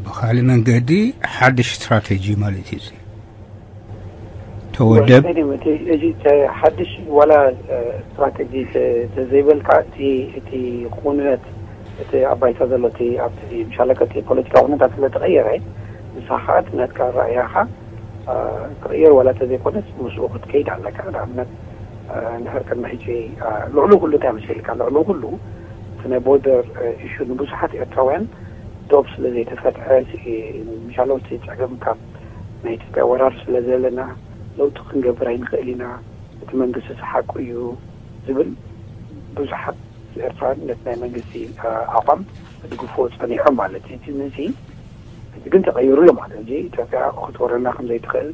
ብኻልእ መንገዲ ሓድሽ ስትራተጂ ማለት እዩ። ተወደብ። እቲ ሓድሽ ዋላ ስትራተጂ ተዘይበልካ እቲ ኩነት እቲ ኣብ ባይታ ዘሎ እቲ ኣብቲ ምሻለከ እቲ ፖለቲካ ኩነታት ስለ ተቐየረ ንስኻ ከዓ እቲ ናትካ ራእያኻ ክቕየር ዋላ ተዘይኮነስ ምስኡ ክትከይድ ኣለካ። ንኣብነት ንድሕር ቅድሚ ሕጂ ልዕሉ ኩሉ እንታይ መሲልካ ልዕሉ ኩሉ እቲ ናይ ቦርደር ኢሹ ንብዙሓት ኤርትራውያን ዶብ ስለ ዘይተፈትሐ ምሻሎ እቲ ፀገም ካብ ናይ ኢትዮጵያ ወራር ስለ ዘለና ለውጢ ክንገብር ኣይንኽእል ኢና፣ እቲ መንግስቲ ሓቁ እዩ ዝብል ብዙሓት ኤርትራውያን ነቲ ናይ መንግስቲ ኣቋም ዝድግፍዎ ፀኒሖም ማለት እዩ። እዚ ግን ተቐይሩ ኣሎ ማለት እዚ ኢትዮጵያ ክትወረና ከም ዘይትኽእል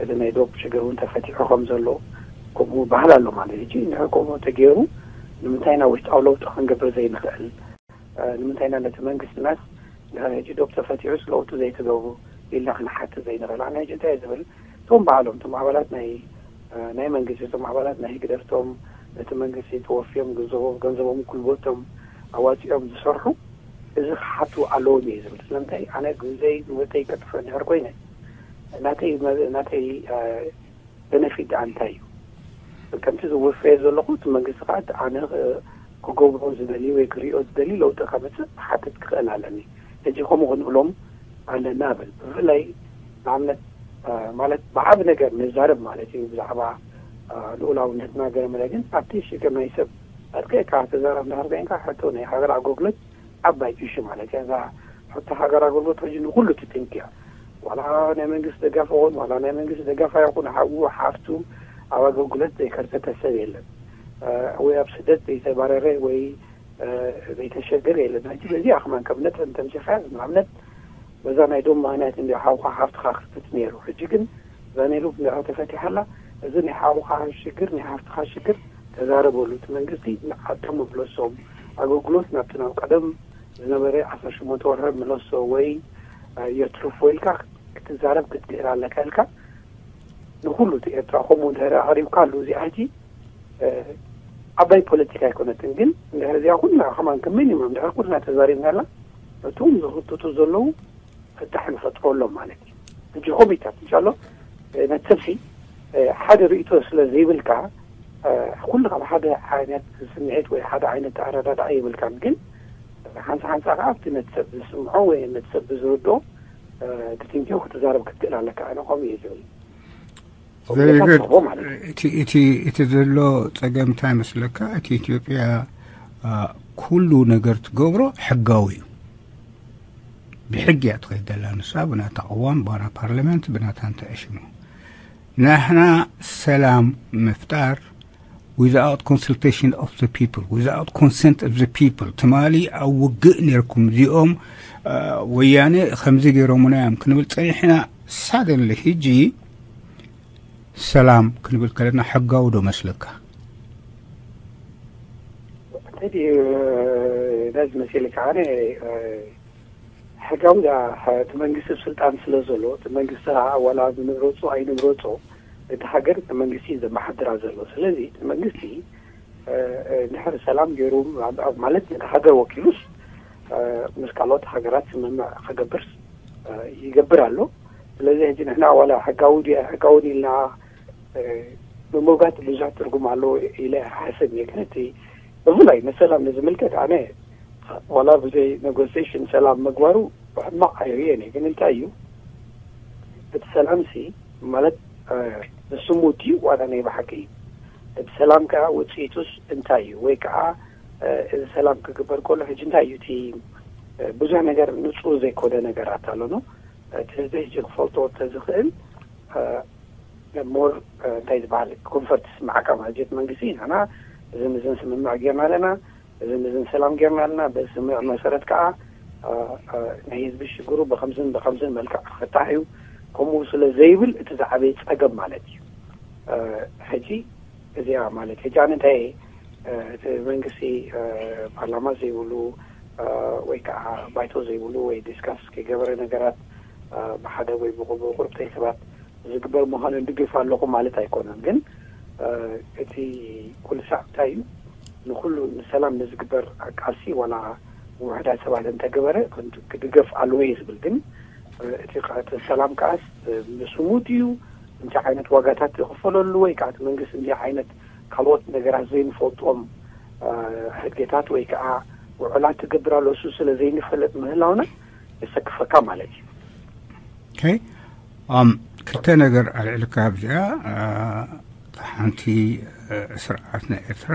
እቲ ናይ ዶብ ሽግር እውን ተፈቲሑ ከም ዘሎ ከምኡ ባህል ኣሎ ማለት እዩ። ከምኡ ተገይሩ ንምንታይ ኢና ውሽጣዊ ለውጢ ክንገብር ዘይንኽእል? ንምንታይ ኢና ነቲ መንግስቲ ናስ ድሕሪ ሕጂ ዶብ ተፈቲሑ ስለውጡ ዘይትገብሩ ኢልና ክንሓትት ዘይንኽእል? ኣነ ሕጂ እንታይ ዝብል እቶም በዓሎም እቶም ኣባላት ናይ ናይ መንግስቲ እቶም ኣባላት ናይ ህግደፍ እቶም ነቲ መንግስቲ ተወፍዮም ገንዘቦም ገንዘቦም ጉልበቶም ኣዋፂኦም ዝሰርሑ እዚ ክሓቱ ኣለዎም እዩ ዝብል። ስለምንታይ ኣነ ግዘይ ጉልበተይ ከጥፍእ እንድሕር ኮይነ ናተይ ናተይ በነፊት ደኣ እንታይ እዩ? ከምቲ ዝወፈየ ዘለኹ እቲ መንግስቲ ከዓ ኣነ ክገብሮ ዝደሊ ወይ ክሪኦ ዝደሊ ለውጢ ከምፅእ ክሓትት ክኽእል ኣለኒ። ሕጂ ከምኡ ክንብሎም ኣለና ብል ብፍላይ ንኣብነት ማለት ብዓብ ነገር ንዛረብ ማለት እዩ ብዛዕባ ልኡላውነትና ገረመለ ግን ኣብቲ ሽግር ናይ ሰብ ኣጥቂዕካ ተዛረብ እንዳሃር ኮይንካ ሕቶ ናይ ሃገር ኣገልግሎት ዓባይ ኢሹ ማለት እያ እዛ ሕቶ ሃገር ኣገልግሎት ሕጂ ንኩሉ ትጥንቅያ ዋላ ናይ መንግስቲ ደጋፍ ይኹን ዋላ ናይ መንግስቲ ደጋፍ ይኹን ሓዉ ሓፍቱ ኣብ ኣገልግሎት ዘይከርተተ ሰብ የለን ወይ ኣብ ስደት ዘይተባረረ ወይ ዘይተሸገር የለን። ሕጂ በዚኣ ከማን ከም ነጥብ እንተምሲኻ ንኣብነት በዛ ናይ ዶም ምኽንያት እንዲ ሓውካ ሓፍትኻ ክፍት ነይሩ። ሕጂ ግን እዛ ናይ ዶብ እንዲ ተፈቲሓላ እዚ ናይ ሓውካ ሽግር ናይ ሓፍትኻ ሽግር ተዛረበሉ። እቲ መንግስቲ ንዓቶም ምለሶም ኣገልግሎት ናብቲ ናብ ቀደም ዝነበረ ዓሰርተ ሸሞንተ ወርሒ ምለሶ ወይ የትርፎ ኢልካ ክትዛረብ ክትክእል ኣለካ ኢልካ ንኩሉ እቲ ኤርትራ ከምኡ እንድሕር ኣቕሪብካ ኣሉ እዚኣ ሕጂ ዓባይ ፖለቲካ ኣይኮነትን ግን እንድሕር እዚኣ ኩልና ከማን ከም ሚኒመም እንድሕር ኩልና ተዛሪብናላ እቶም ዝኽትቱ ዘለዉ ፍታሕ ንፈጥረሎም ማለት እዩ። ሕጂ ኮሚታት እንሻሎ ነቲ ሰብሲ ሓደ ርእቶ ስለ ዘይብልካ ኩሉ ካብ ሓደ ዓይነት ስምዒት ወይ ሓደ ዓይነት ኣረዳድኣ ይብልካን ግን ሓንሳ ሓንሳ ከዓ ኣብቲ ነቲ ሰብ ዝስምዖ ወይ ነቲ ሰብ ዝርድኦ ክትንክዮ ክትዛረብ ክትክእል ኣለካ ኣነ ከምኡ እየ ዝብል። እቲ ዘሎ ጸገም እንታይ መስለካ? እቲ ኢትዮጵያ ኩሉ ነገር ትገብሮ ሕጋዊ እዩ። ብሕጊ እያ ትኸይድ ዘላ ንሳ ብናታ ቅዋም ባና ፓርላመንት ብናታ እንተዕሽሙ ናሕና ሰላም ምፍጣር without consultation of the people without consent of the people ትማሊ ኣብ ውግእ ነርኩም እዚኦም ወያነ ከምዚ ገይሮሙና እዮም ክንብል ጸኒሕና ሳደንሊ ሕጂ ሰላም ክንብል ከለና ሕጋዊ ዶ መስለካ? እንተዲ ነዚ መሲልካ ኣነ ሕጋዊ እቲ መንግስቲ ስልጣን ስለ ዘሎ እቲ መንግስቲ ከዓ ዋላ ንምረፁ ኣይንምረፆ እቲ ሃገር እቲ መንግስቲ ዘመሓድራ ዘሎ ስለዚ እቲ መንግስቲ ድሕሪ ሰላም ገይሩ ማለት ነቲ ሃገር ወኪሉስ ምስ ካልኦት ሃገራት ስምምዕ ክገብር ይገብር ኣሎ። ስለዚ ሕጂ ንሕና ዋላ ሕጋዊ ድያ ሕጋውን ኢልና ብምውጋድ ብዙሕ ትርጉም ኣለዎ ኢለ ሓስብ እየ። ግን እቲ ብፍላይ ንሰላም ንዝምልከት ኣነ ዋላ ብዘይ ኔጎሲሽን ሰላም ምግባሩ ሕማቕ ኣይርእየን እየ። ግን እንታይ እዩ እቲ ሰላም ሲ ማለት ንስሙ ድዩ ዋላ ናይ ብሓቂ እዩ? እቲ ሰላም ከዓ ውፅኢቱስ እንታይ እዩ? ወይ ከዓ እዚ ሰላም ክግበር ከሎ ሕጂ እንታይ እዩ እቲ ብዙሕ ነገር ንፁር ዘይኮነ ነገራት ኣሎ ነው እቲ ህዝቢ ሕጂ ክፈልጦ ተዝኽእል ሞር እንታይ ዝበሃል ኮንፈርት ስማዓካ ማለት መንግስቲ ንሕና እዚ ምዝን ስምምዕ ጌርና ኣለና እዚ ምዝን ሰላም ጌርና ኣለና በዚ ስምምዕ መሰረት ከዓ ናይ ህዝቢ ሽግሩ ብከምዝን ብከምዝን መልክዕ ክፍታሕ እዩ ከምኡ ስለ ዘይብል እቲ ዝዓበየ ፀገም ማለት እዩ ሕጂ እዚኣ ማለት ሕጂ ኣነ እንታይ እቲ መንግስቲ ፓርላማ ዘይብሉ ወይ ከዓ ባይቶ ዘይብሉ ወይ ዲስካስ ከይገበረ ነገራት ብሓደ ወይ ብቁርብተይ ሰባት ዝግበር ምዃኑ ድግፍ ኣለኹ ማለት ኣይኮነን። ግን እቲ ኩሉ ሳዕ እንታይ እዩ ንኩሉ ንሰላም ንዝግበር ቃልሲ ዋላ ውሕዳት ሰባት እንተገበረ ክድገፍ ኣለዎ እየ ዝብል። ግን እቲ ሰላም ከዓስ ምስሙት እዩ፣ እንታይ ዓይነት ዋጋታት ይኽፈለሉ ወይ ከዓ መንግስቲ እንታይ ዓይነት ካልኦት ነገራት ዘይንፈልጦም ሕግታት ወይ ከዓ ውዕላት ትገብር ኣሎ፣ እሱ ስለ ዘይንፈልጥ ምህላውና የሰክፈካ ማለት እዩ። ክልተ ነገር ኣልዕልካ ኣብዚኣ። ሓንቲ ስርዓት ናይ ኤርትራ፣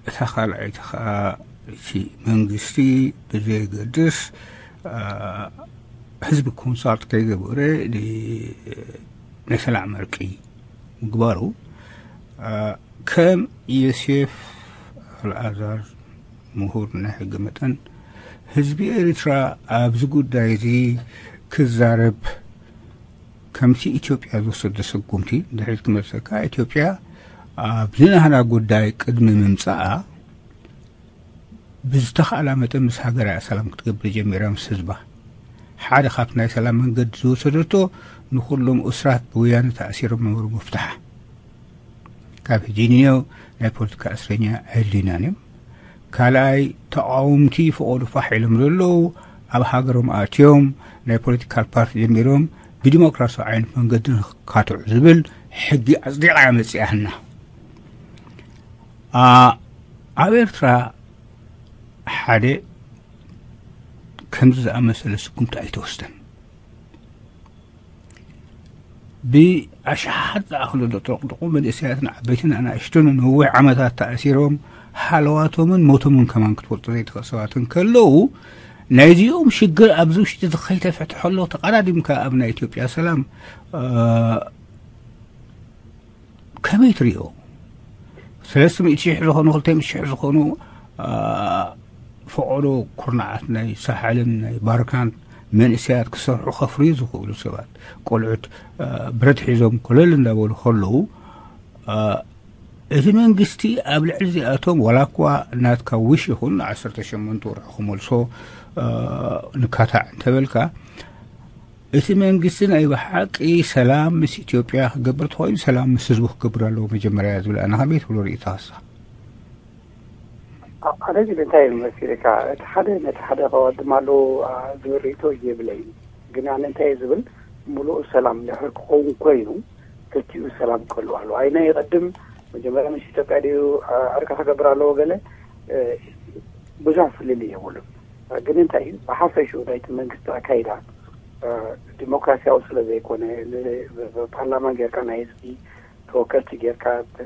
እታ ካልኣይቲ ከዓ እቲ መንግስቲ ብዘየገድስ ህዝቢ ኮንሳልት ከይገበረ ናይ ሰላም ዕርቂ ምግባሩ፣ ከም ዮሴፍ ኣልኣዛር ምሁር ናይ ሕጊ መጠን፣ ህዝቢ ኤርትራ ኣብዚ ጉዳይ እዚ ክዛረብ ከምቲ ኢትዮጵያ ዝወሰዶ ስጉምቲ ድሕሪት ክመልሰካ፣ ኢትዮጵያ ኣብዚ ናህና ጉዳይ ቅድሚ ምምፃኣ ብዝተኻእላ መጠን ምስ ሃገራ እያ ሰላም ክትገብር ጀሚራ ምስ ህዝባ። ሓደ ካብቲ ናይ ሰላም መንገዲ ዝወሰደቶ ንኩሎም እስራት ብወያነ ተኣሲሮም ነበሩ ምፍታሓ። ካብ ሕጂ ንዮ ናይ ፖለቲካ እስረኛ ኣየድልዩናን እዮም። ካልኣይ ተቃወምቲ ፈቐዱ ፋሕ ኢሎም ዘለዉ ኣብ ሃገሮም ኣትዮም ናይ ፖለቲካል ፓርቲ ጀሚሮም ብዲሞክራሲያዊ ዓይነት መንገዲ ንክካትዑ ዝብል ሕጊ ኣፅዲቓ መፅያ ህና። ኣብ ኤርትራ ሓደ ከምዚ ዝኣመሰለ ስጉምቲ ኣይተወስደን። ብኣሽሓት ዝኣኽሉ ዘጥረቕጥቑ መንእሰያትን ዓበይትን ኣናእሽቱን ነዊሕ ዓመታት ተኣሲሮም ሃለዋቶምን ሞቶምን ከማን ክትፈልጡ ዘይትኽእል ሰባት እንከለዉ፣ ናይዚኦም ሽግር ኣብዚ ውሽጢ ከይተፈትሐሎ ተቐዳዲምካ ኣብ ናይ ኢትዮጵያ ሰላም ከመይ ትሪኦ? ሰለስተ ሚእቲ ሽሕ ዝኾኑ፣ ክልተ ሚእቲ ሽሕ ዝኾኑ ፈቐዶ ኩርናዓት ናይ ሳሕልን ናይ ባርካን መንእሰያት ክሰርሑ ከፍርዩ ዝኽእሉ ሰባት፣ ቆልዑት ብረት ሒዞም ኮለል እንዳበሉ ከለዉ፣ እቲ መንግስቲ ኣብ ልዕሊ እዚኣቶም ዋላ እኳ ናትካ ዊሽ ይኹን ዓሰርተ ሸሞንተ ወርሒ ክመልሶ ንካታዕ እንተበልካ፣ እቲ መንግስቲ ናይ ብሓቂ ሰላም ምስ ኢትዮጵያ ክገብር ተኾይኑ ሰላም ምስ ህዝቡ ክገብር ኣለዎ መጀመርያ ዝብል ኣነ ከመይ ትብሎ ርእይቶኻሳ? ኣነ ግን እንታይ እዩ መሲልካ፣ እቲ ሓደ ነቲ ሓደ ከቐድም ኣለዎ ዝብል ርእይቶ የብለይ። ግን ኣነ እንታይ ዝብል፣ ሙሉእ ሰላም ድሕር ክኸውን ኮይኑ ክልቲኡ ሰላም ክህሉ ኣለዎ። ኣይና ይቐድም መጀመርያ ምስ ኢትዮጵያ ድዩ ዕርቂ ክገብር ኣለዎ ገለ ብዙሕ ፍልልይ የብሉን። ግን እንታይ እዩ ብሓፈሽኡ ናይቲ መንግስቲ ኣካይዳ ዲሞክራሲያዊ ስለ ዘይኮነ፣ ፓርላማ ጌርካ ናይ ህዝቢ ተወከልቲ ጌርካ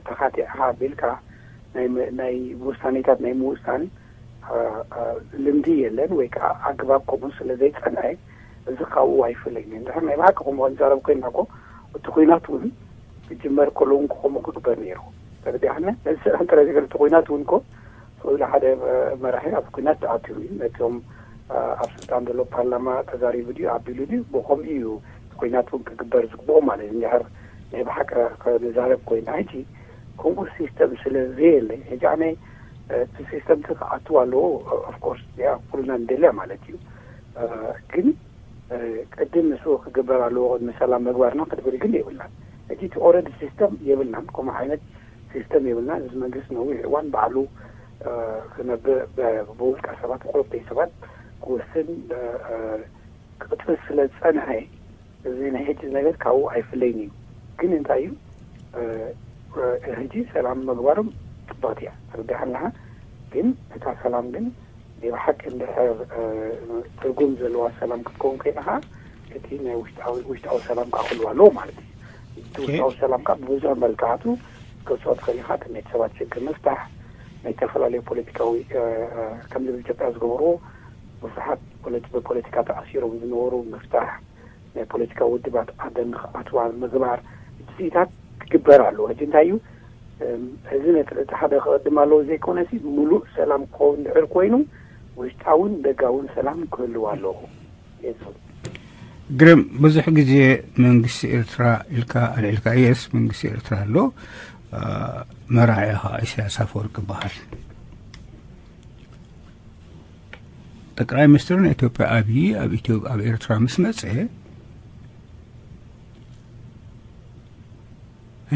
ተኻቲዕካ ኣቢልካ ናይ ውሳኔታት ናይ ምውሳን ልምዲ የለን ወይ ከዓ ኣግባብ ከምኡ ስለ ዘይፀንዐ እዚ ካብኡ ኣይፍለይን። እንድሕር ናይ ብሓቂ ከምኡ ክንዛረብ ኮይና እኮ እቲ ኩናት እውን ክጅመር ከሎ እውን ከምኡ ክግበር ነይሩ። ተረዲኣነ ነዚ ሰላም ጥራይ ዘይኮነ እቲ ኩናት እውን እኮ ስኡል ሓደ መራሒ ኣብ ኩናት ተኣትዩ እዩ። ነቶም ኣብ ስልጣን ዘሎ ፓርላማ ተዛሪቡ ድዩ ኣቢሉ ድዩ ብከምኡ እዩ እቲ ኩናት እውን ክግበር ዝግብኦ ማለት እዩ። እንድሕር ናይ ብሓቂ ክንዛረብ ኮይና ሕጂ ከምኡ ሲስተም ስለ ዘየለ ሕጂ ኣነ እቲ ሲስተም ክኣትው ኣለዎ። ኦፍኮርስ ያ ኩልና ንደልያ ማለት እዩ። ግን ቅድም ንሱ ክግበር ኣለዎ ቅድሚ ሰላም ምግባርና ክትብል ግን የብልናን። ሕጂ እቲ ኦረዲ ሲስተም የብልናን፣ ከምኡ ዓይነት ሲስተም የብልና። እዚ መንግስቲ ነዊሕ እዋን ባዕሉ ክነብእ ብውልቀ ሰባት ብቁልቁይ ሰባት ክውስን ክጥፍ ስለ ዝፀንሐ እዚ ናይ ሕጂ ነገር ካብኡ ኣይፍለይን እዩ። ግን እንታይ እዩ ሕጂ ሰላም ምግባሮም ፅብቕቲ እያ ተረዲሓ ኣለኻ። ግን እታ ሰላም ግን ናይ ብሓቂ እንድሕር ትርጉም ዘለዋ ሰላም ክትከውን ኮይና ከዓ እቲ ናይ ውሽጣዊ ውሽጣዊ ሰላም ከዓ ክህልዋ ኣለዎ ማለት እዩ። እቲ ውሽጣዊ ሰላም ከዓ ብብዙሕ መልክዓቱ ክትገልፆ ትኽእል ኢኻ። እቲ ናይ ሰባት ሽግር ምፍታሕ፣ ናይ ዝተፈላለዩ ፖለቲካዊ ከምዚ ኣብ ኢትዮጵያ ዝገበርዎ ብዙሓት ብፖለቲካ ተኣሲሮም ዝነበሩ ምፍታሕ፣ ናይ ፖለቲካ ውድባት ዓደን ንክኣትዋ ምግባር፣ እቲ ስኢታት ክግበር ኣለዎ። ሕጂ እንታይ እዩ እዚ ነቲ እቲ ሓደ ክቐድም ኣለዎ ዘይኮነ ሲ ሙሉእ ሰላም ክኸውን ድሕር ኮይኑ ውሽጣውን ደጋውን ሰላም ክህልው ኣለዎ። ግርም ብዙሕ ግዜ መንግስቲ ኤርትራ ኢልካ ኣልዒልካ የስ መንግስቲ ኤርትራ ኣሎ። መራሒ ኢሳያስ ኣፈወርቂ ይበሃል። ጠቅላይ ሚኒስትር ናይ ኢትዮጵያ ኣብይ ኣብ ኢትዮ ኣብ ኤርትራ ምስ መፀ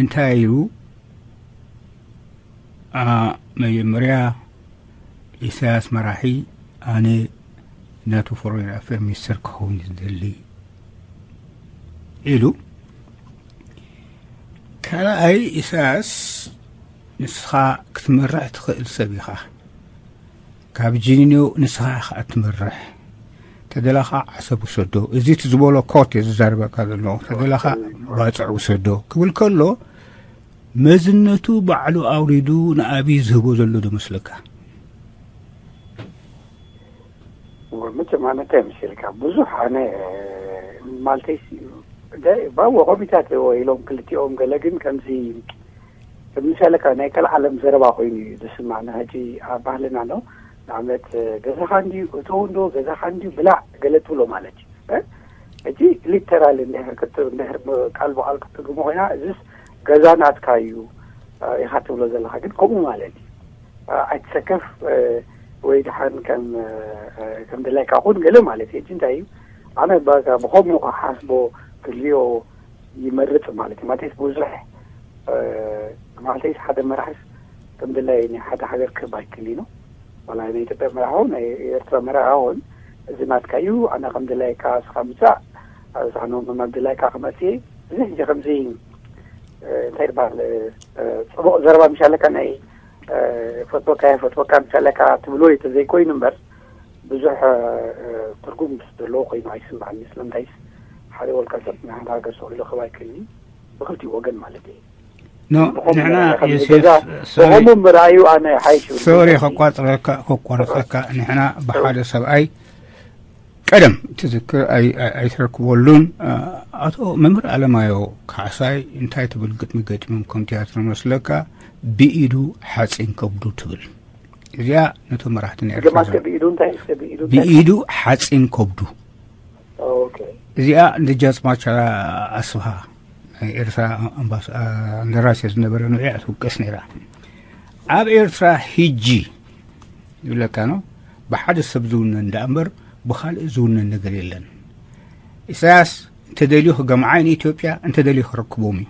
እንታይ ኢሉ? መጀመርያ ኢሳያስ መራሒ ኣነ ናቱ ፎሬን ኣፌር ሚኒስተር ክኸውን ዝደሊ ኢሉ። ካልኣይ ኢሳያስ ንስኻ ክትመርሕ ትኽእል ሰብ ኢኻ። ካብ ጂኒኖ ንስኻ ኢኻ እትመርሕ። ተደላኻ ዓሰብ ውሰዶ። እዚ እቲ ዝበሎ ኮት እየ ዝዛረበካ ዘለኹ። ተደላኻ ባጽዕ ውሰዶ ክብል ከሎ መዝነቱ ባዕሉ ኣውሪዱ ንኣብይ ዝህቦ ዘሎ ዶ መስለካ? መቸም ኣነ እንታይ መሲልካ ብዙሕ ኣነ ማለተይ ባወ ኮሚታት ኢሎም ክልቲኦም ገለ ግን ከምዚ ምሳለካ ናይ ከልዓለም ዘረባ ኮይኑ እዩ ዝስማዕና። ሕጂ ኣብ ባህልና ነው ንኣብነት ገዛኻ እንዲዩ እተው እንዶ ገዛኻ እንዲዩ ብላዕ ገለ ትብሎ ማለት እዩ። ሕጂ ሊተራል እንድሕር ቃል ብቃል ክትትርጉሞ ኮይና እዚስ ገዛ ናትካ እዩ ኢኻ ትብሎ ዘለኻ ግን ከምኡ ማለት እዩ። ኣይትሰከፍ ወይ ድሓን ከም ከም ድላይካ ኩን ገለ ማለት እዩ። ሕጂ እንታይ እዩ ኣነ ብኸምኡ ክሓስቦ ክልዮ ይመርጽ ማለት እዩ። ማለትስ ብዙሕ ማለትስ ሓደ መራሕስ ከም ድላይ ናይ ሓደ ሃገር ክህብ ኣይክእል እዩ። ዋላ ናይ ኢትዮጵያ መራሒ ናይ ኤርትራ መራሒ ኣሁን እዚ ናትካ እዩ ኣነ ከም ድላይካ ስኻ ምጻእ ሳኖ መማግላይካ ክመጽእ እዚ ሕጂ ከምዚ እንታይ ይበሃል ጽቡቕ ዘረባ ምሻለካ ናይ ፈትወካ ፈትወካ ምሻለካ ትብሎ እዩ ተዘይኮይኑ እምበር ብዙሕ ትርጉም ዘለዎ ኮይኑ ኣይስምዓኒ። ስለምንታይስ ሓደ ወልቀ ሰብ ንሓንቲ ሃገር ሰው ኢሉ ክብ ኣይክእልኒ ብክልቲኡ ወገን ማለት እዩ። ኖ ንሕና ዮሴፍ ብኸምኡ ምርኣዩ ኣነ ሓይሽ ሶሪ ከቋፅረካ ከቋርፀካ ንሕና ብሓደ ሰብኣይ ቀደም ትዝክር ኣይተረክበሉን። ኣቶ መምህር ኣለማዮ ካሕሳይ እንታይ ትብል ግጥሚ ገጢሞም ከም ቲያትር መስለካ ብኢዱ ሓፂን ከብዱ ትብል እዚኣ ነቶም መራሕቲ ናይ ኤርትራ ገማት ከብኢዱ እንታይ ከብኢዱ እንታይ ብኢዱ ሓፂን ከብዱ ኦኬ እዚኣ ንደጃዝማች ኣስብሃ ናይ ኤርትራ ኣምባስ እንደራሴ ዝነበረ ንዑ እያ ትውቀስ ነይራ። ኣብ ኤርትራ ሂጂ ይብለካ ነው ብሓደ ሰብ ዝውነን ደኣ እምበር ብኻልእ ዝውነን ነገር የለን። ኢሳያስ እንተደልዩ ክገምዓይ ንኢትዮጵያ እንተደልዩ ክረክቦም እዩ።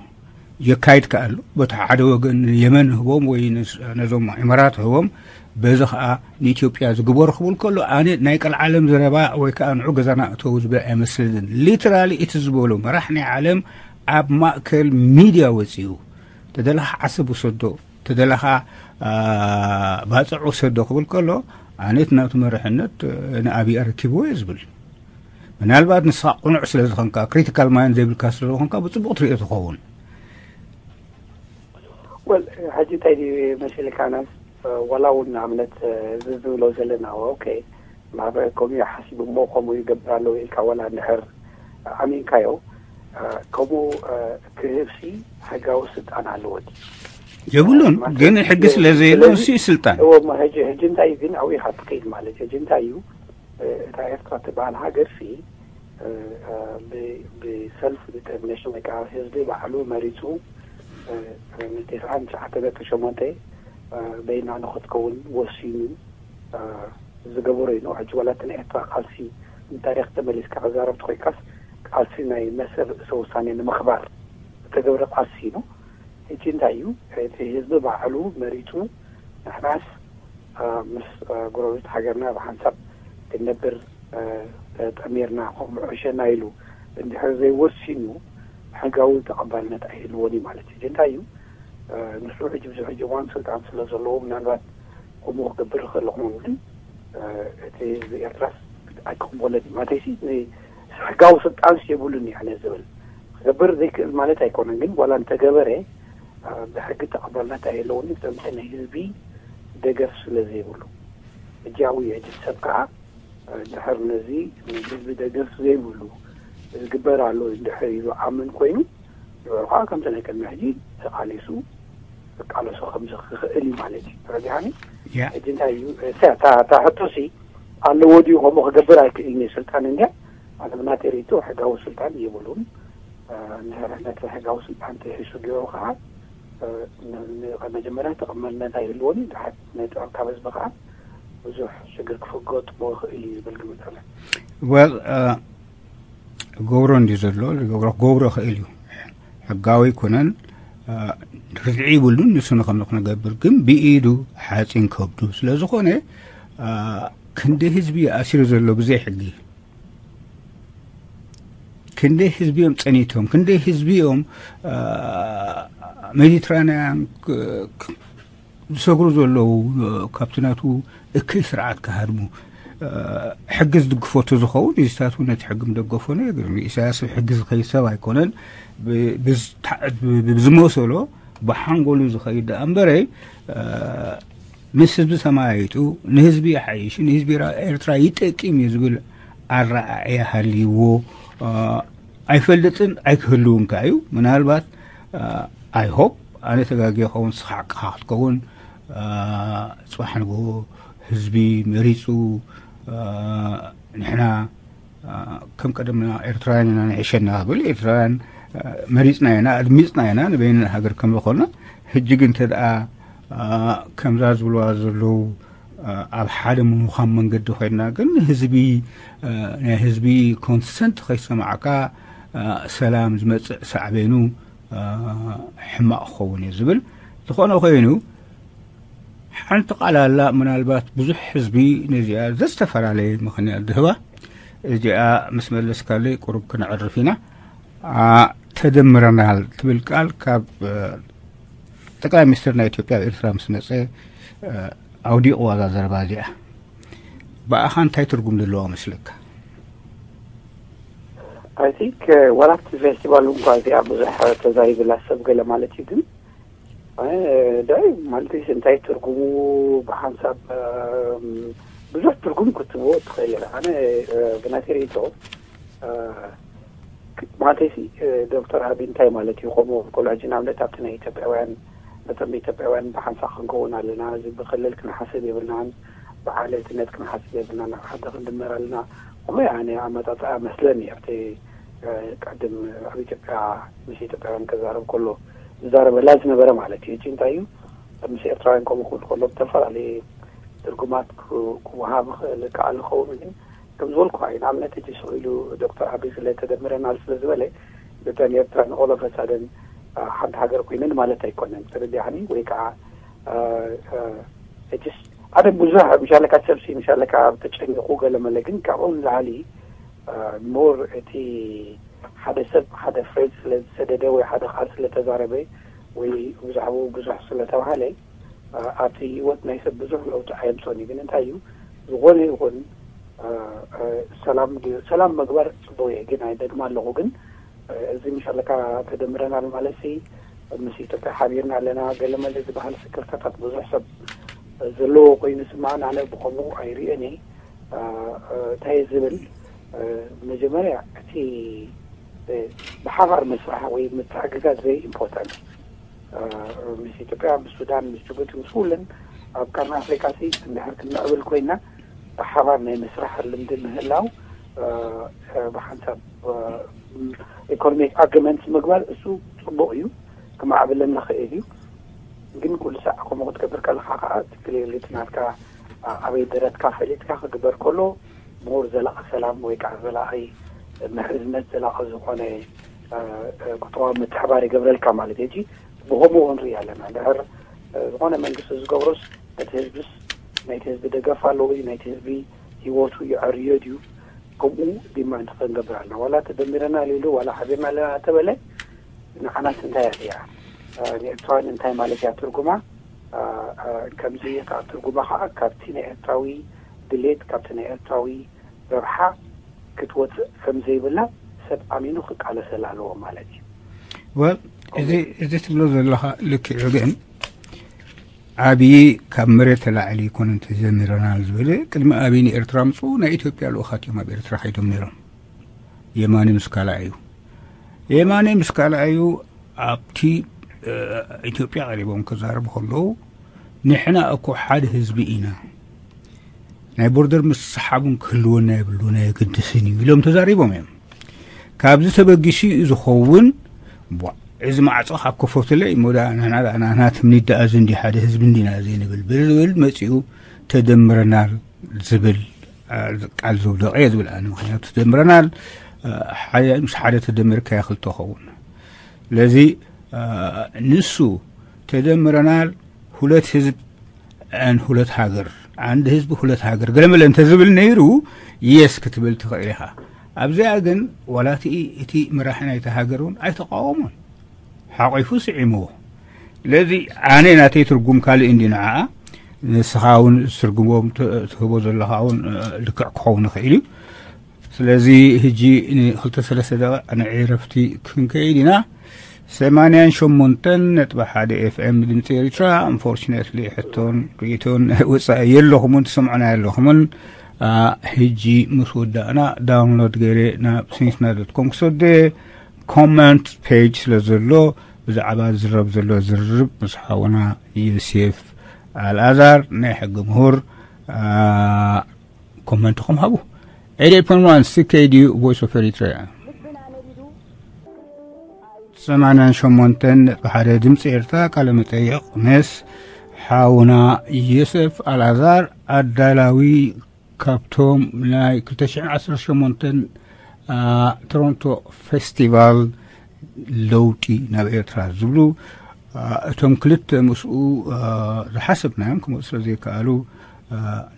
የካይድ ከኣ ኣሎ በቲ ሓደ ወገን የመን ህቦም ወይ ነዞም ኢማራት ህቦም በዚ ከዓ ንኢትዮጵያ ዝግበሩ ክብል ከሎ ኣነ ናይ ቀልዓለም ዘረባ ወይ ከዓ ንዑ ገዛና እተው ዝብል ኣይመስልን። ሊትራሊ እቲ ዝበሎ መራሕ ናይ ዓለም ኣብ ማእከል ሚድያ ወፂኡ ተደለኻ ዓሰብ ውሰዶ ተደለኻ ባፅዕ ውሰዶ ክብል ከሎ ኣነ እቲ ናቱ መርሕነት ንኣብይ ኣረኪብዎ እየ ዝብል። ምናልባት ንስኻ ቁኑዕ ስለ ዝኾንካ ክሪቲካል ማይንድ ዘይብልካ ስለ ዝኾንካ ብፅቡቕ ትሪኦ ትኸውን። ወል ሕጂ እንታይ ድዩ መሲልካ ናስ ዋላ እውን ንኣብነት እዚ ዝብሎ ዘለና ኦኬ ማህበረ ከምኡ ሓሲቡ እሞ ከምኡ ይገብር ኣለዉ ኢልካ ዋላ እንድሕር ኣሚንካዮ ከምኡ ክህብሲ ሕጋዊ ስልጣን ኣለዎ ድዩ? የብሉን። ግን ሕጊ ስለ ዘየሎ እሱ እዩ ስልጣን። እዎ እሞ ሕጂ ሕጂ እንታይ እዩ ግን ኣብኡ ኢኻ ትኸይድ ማለት እዩ። ሕጂ እንታይ እዩ እታ ኤርትራ ትበሃል ሃገር ሲ ብሰልፍ ዲተርሚኔሽን ወይ ከዓ ህዝቢ ባዕሉ መሪፁ ንተስዓን ትሽዓተ ነጥቢ ሸሞንተ በይና ንክትከውን ወሲኑ ዝገበሮ እዩ። ሕጂ ዋላ እቲ ናይ ኤርትራ ቃልሲ ንታሪክ ተመሊስካ ክዛረብ ተኮይንካስ ቃልሲ ናይ መሰል ርእሰ ውሳኔ ንምክባር ዝተገብረ ቃልሲ እዩ። ሕጂ እንታይ እዩ እቲ ህዝቢ ባዕሉ መሪፁ ንሕናስ ምስ ጎረቤት ሃገርና ብሓንሳብ ክንነብር ጠሚርና ከምኡ ዕሸና ኢሉ እንድሕር ዘይወሲኑ ሕጋዊ ተቐባልነት ኣይህልዎን እዩ ማለት እዩ። እንታይ እዩ ንሱ ሕጂ ብዙሕ ሕጂ እዋን ስልጣን ስለ ዘለዎ ምናልባት ከምኡ ክገብር ይኽእል ይኸውን ግን እቲ ህዝቢ ኤርትራስ ኣይክቕበሎን እዩ ማለተይሲ ሕጋዊ ስልጣንስ የብሉን እዩ ሕነ ዝብል ክገብር ዘይክእል ማለት ኣይኮነን ግን ዋላ እንተገበረ ብሕጊ ተቐባልነት ኣይህልዎን እዩ ብጠምቂ ናይ ህዝቢ ደገፍ ስለ ዘይብሉ ሕጂ ኣብኡ እዩ ሕጂ ሰብ ከዓ ድሕር ነዚ ንህዝቢ ደገፍ ዘይብሉ ዝግበር ኣሎ እንድሕር ኢሉ ኣምን ኮይኑ ንዕኡ ከዓ ከምቲ ናይ ቅድሚ ሕጂ ተቃሊሱ ክቃለሶ ከምዚ ክኽእል እዩ ማለት እዩ። ተረዲሓኒ? ሕጂ እንታይ እዩ እታ ሕቶሲ ኣለዎ ድዩ ከምኡ ክገብር ኣይክእልን እዩ ስልጣን እንድያ ኣነ ብናተይ ርእይቶ ሕጋዊ ስልጣን የብሉን። እንድሕር ነቲ ሕጋዊ ስልጣን ጥሒሱ ገይሩ ከዓ መጀመርያ ተቐመልነት ኣይህልዎን እዩ። ድሓት ነቲ ካብ ህዝቢ ከዓ ብዙሕ ሽግር ክፍገጥሞ ይኽእል እዩ ዝብል ግምት ኣለ። ወል ገብሮ እንዲ ዘሎ ዝገብሮ ክገብሮ ይኽእል እዩ። ሕጋዊ ኣይኮነን። ርትዒ ይብሉን ንሱ ንኸምዚ ክነገብር ግን ብኢዱ ሓፂን ከብዱ ስለ ዝኾነ ክንደይ ህዝቢ ኣሲሩ ዘሎ ብዘይ ሕጊ፣ ክንደይ ህዝቢ እዮም ጸኒቶም፣ ክንደይ ህዝቢ እዮም ሜዲትራንያን ዝሰግሩ ዘለዉ፣ ካብቲ ናቱ እከይ ስርዓት ክሃድሙ። ሕጊ ዝድግፎ ተዝኸውን፣ ኢሳያስ እውን ነቲ ሕጊ ምደገፎ ነይሩ። ኢሳያስ ሕጊ ዝኸይድ ሰብ ኣይኮነን። ብዝመሰሎ ብሓንጎሉ ዝኸይድ ደኣ እምበረይ፣ ምስ ህዝቢ ተማያይጡ፣ ንህዝቢ ይሓይሽ፣ ንህዝቢ ኤርትራ ይጠቅም እዩ ዝብል ኣረኣእያ ሃልይዎ ኣይፈልጥን፣ ኣይክህልውን ከኣ እዩ። ምናልባት፣ I hope፣ ኣነ ተጋግየ ኸውን፣ ንስኻ ሓቅኻ ክትከውን። ጽባሕ ንግሆ ህዝቢ መሪጹ፣ ንሕና ከም ቀደምና ኤርትራውያን ኢና ንዕሸና ክብል፣ ኤርትራውያን መሪጽና ኢና፣ ኣድሚጽና ኢና ንበይንና ሃገር ከም ዝኾንና። ሕጂ ግን እንተ ደኣ ከምዛ ዝብልዋ ዘለዉ ኣብ ሓደ ምዃን መንገዲ ኮይንና ግን ህዝቢ፣ ናይ ህዝቢ ኮንሰንት ከይሰማዕካ ሰላም ዝመጽእ ሳዕቤኑ ሕማቕ ክኸውን እዩ ዝብል። ዝኾነ ኮይኑ ሓንቲ ቃል ኣላ፣ ምናልባት ብዙሕ ህዝቢ ነዚኣ ዘዝተፈላለየ ምኽንያት ዝህባ። እዚኣ ምስ መለስካለይ ቁሩብ ክነዕርፍ ኢና። ተደምረናል ትብል ቃል ካብ ጠቅላይ ሚኒስትር ናይ ኢትዮጵያ ኣብ ኤርትራ ምስ መጸ ኣውዲቕዋ እዛ ዘረባ እዚኣ። ብኣኻ እንታይ ትርጉም ዘለዋ መስለካ? I think ዋላ ኣብቲ ፌስቲቫል እንኳ እዚኣ ብዙሕ ተዛሪብላ ሰብ ገለ ማለት እዩ። ግን ዳይ ማለት እንታይ ትርጉሙ? ብሓንሳብ ብዙሕ ትርጉም ክትብዎ ትኽእል ኢኻ። ኣነ ብናተይ ርእይቶ ማለተይሲ ዶክተር ኣቢ እንታይ ማለት እዩ? ከምኡ ከሎ ሕጂ ንኣብነት ኣብቲ ናይ ኢትዮጵያውያን ነቶም ኢትዮጵያውያን ብሓንሳብ ክንከውን ኣለና፣ እዚ ብክልል ክንሓስብ የብልናን፣ ብዓለትነት ክንሓስብ የብልናን፣ ናብ ሓደ ክንድመር ኣለና። ከምኡ ኣነ ኣመጣጥኣ መስለኒ ኣብቲ ቀድም ኣብ ኢትዮጵያ ምስ ኢትዮጵያውያን ከዛረብ ከሎ ዝዛረበላ ዝነበረ ማለት እዩ። እቲ እንታይ እዩ ምስ ኤርትራውያን ከምኡ ክብል ከሎ ብተፈላለየ ትርጉማት ክወሃብ ክእል ከኣል ኸውን ግን ከም ዝበልኩ እዩ። ንኣብነት እቲ ስቕ ኢሉ ዶክተር ኣቢ ስለ ተደምረናል ስለ ዝበለ ኢትዮጵያን ኤርትራን ኦሎፈሳደን ሓንቲ ሃገር ኮይነን ማለት ኣይኮነን። ተረዲኣኒ ወይ ከዓ እቲስ ሓደ ብዙሕ ምሻለካ ሰብሲ ምሻለካ ተጨኒቑ ገለመለ ግን ካብኡ ንላዕሊ ሞር እቲ ሓደ ሰብ ሓደ ፍሬዝ ስለ ዝሰደደ ወይ ሓደ ቃል ስለ ተዛረበ ወይ ብዛዕባኡ ብዙሕ ስለ ተባሃለ ኣብቲ ህይወት ናይ ሰብ ብዙሕ ለውጢ ኣየምፅኦን እዩ። ግን እንታይ እዩ ዝኾነ ይኹን ሰላም ሰላም ምግባር ፅቡቅ እዩ። ግን ኣይደግማ ኣለኹ ግን እዚ ምሻለካ ተደምረናል ማለት ሲ ምስ ኢትዮጵያ ሓቢርና ኣለና ገለመለ ዝበሃል ስክርታታት ብዙሕ ሰብ ዘለዎ ኮይኑ ስማዕን ኣነ ብኸምኡ ኣይርእዮን እየ። እንታይ ዝብል መጀመርያ እቲ ብሓባር ምስራሕ ወይ ምትሕግጋዝ very important። ምስ ኢትዮጵያ ምስ ሱዳን ምስ ጅቡቲ ምስ ኩለን ኣብ ቀርኒ ኣፍሪካ ሲ እንድሕር ክንምዕብል ኮይና ብሓባር ናይ ምስራሕ ልምዲ ምህላው ብሓንሳብ ኢኮኖሚክ ኣግሪመንት ምግባር እሱ ፅቡቅ እዩ። ክማዕብለና ክእል እዩ። ግን ኩሉ ሳዕ ከምኡ ክትገብር ከለካ ከዓ እቲ ክሊርሊ እቲ ናትካ ኣበይ ደረትካ ፈሊጥካ ክግበር ከሎ ምሁር ዘላቂ ሰላም ወይ ከዓ ዘላቂ ምሕዝነት ዘላቂ ዝኾነ ቁጠባዊ ምትሕባር ይገብረልካ ማለት እዩ። ብኸምኡ ክንርኢ ኣለና። ድሕር ዝኾነ መንግስቲ ዝገብሮስ ነቲ ህዝብስ ናይቲ ህዝቢ ደገፍ ኣለዎ እዩ፣ ናይቲ ህዝቢ ህይወቱ ይዐርዮ ድዩ? ከምኡ ዲማንድ ክንገብር ኣለና። ዋላ ተደሚረና ሊሉ ዋላ ሓቢርና ኣለና ተበለ ንዓናስ እንታይ እያ ንኤርትራውያን እንታይ ማለት እያ ትርጉማ? ከምዚ ከዓ ትርጉማ ከዓ ካብቲ ናይ ኤርትራዊ ድሌት ካብቲ ናይ ኤርትራዊ ረብሓ ክትወፅእ ከምዘይብላ ሰብ ኣሚኑ ክቃለሰላ ኣለዎ ማለት እዩ። ወል እዚ እዚ ትብሎ ዘለኻ ልክዕ ግን ኣብዪ ካብ መሬት ተላዕሊ ይኮነ እንተጀሚረናል ዝብል ቅድሚ ኣብዪ ንኤርትራ ምፅኡ ናይ ኢትዮጵያ ልኡኻት እዮም ኣብ ኤርትራ ከይዶም ነይሮም። የማኒ ምስ ካልኣዩ የማኒ ምስ ካልኣዩ ኣብቲ ኢትዮጵያ ቀሪቦም ክዛረቡ ከለዉ ንሕና እኮ ሓደ ህዝቢ ኢና፣ ናይ ቦርደር ምስሓቡን ክህልወና የብሉን ኣየገድስን እዩ ኢሎም ተዛሪቦም እዮም። ካብዚ ተበጊሱ እዩ ዝኸውን። እዚ ማዕፆ ካብ ከፈቱለ እሞ ንሕና ናትና ትምኒት ደኣ እዚ እንዲ ሓደ ህዝቢ እንዲና ዘይንብል ብዝብል መፂኡ ተደምረናል ዝብል ቃል ዘውደቀ እየ ዝብል ኣነ። ምክንያቱ ተደምረናል ሓደ ምስ ሓደ ተደምርካ ክልተ ኸውን። ስለዚ ንሱ ተደምረናል ሁለት ህዝብ ን ሁለት ሃገር ዓንዲ ህዝቢ ሁለት ሃገር ገለመለ እንተዝብል ነይሩ፣ የስ ክትብል ትኽእል ኢኻ። ኣብዚኣ ግን ዋላ እቲ እቲ መራሒ ናይቲ ሃገር እውን ኣይተቃወሞን፣ ሓቂፉ ስዒምዎ። ስለዚ ኣነ ናተይ ትርጉም ካልእ እንዲ ንዓኣ፣ ንስኻ እውን ዝትርጉሞም ት- ትህቦ ዘለኻ እውን ልክዕ ክኸውን ይኽእል እዩ። ስለዚ ሕጂ ንክልተ ሰለስተ ደቂቕ ንዕረፍቲ ክንከይድ ኢና። ሰማንያን ሸሞንተን ነጥቢ ሓደ ኤፍኤም ድምፂ ኤርትራ። ኣንፎርችነትሊ ሕቶን ርእቶን ወፃኢ የለኹምን ትሰምዑና የለኹምን። ሕጂ ምስ ወዳእና ዳውንሎድ ገይረ ናብ ሲንስና ዶት ኮም ክሰደ ኮመንት ፔጅ ስለ ዘሎ ብዛዕባ ዝረብ ዘሎ ዝርርብ ምስ ሓውና ዮሴፍ ኣልኣዛር ናይ ሕጊ ምሁር ኮመንትኹም ሃቡ። ኤት ኤት ፖይንት ዋን ሲኬዲ ቮይስ ኦፍ ኤሪትሪያ። ሰማንያን ሸሞንተን ነጥቢ ሓደ ድምፂ ኤርትራ። ቃለ መጠይቕ ምስ ሓውና ዮሴፍ ኣልኣዛር ኣዳላዊ ካብቶም ናይ ክልተ ሽሕን ዓሰርተ ሸሞንተን ቶሮንቶ ፌስቲቫል ለውጢ ናብ ኤርትራ ዝብሉ እቶም ክልተ ምስኡ ዝሓሰብናዮም ክመፁ ስለ ዘይከኣሉ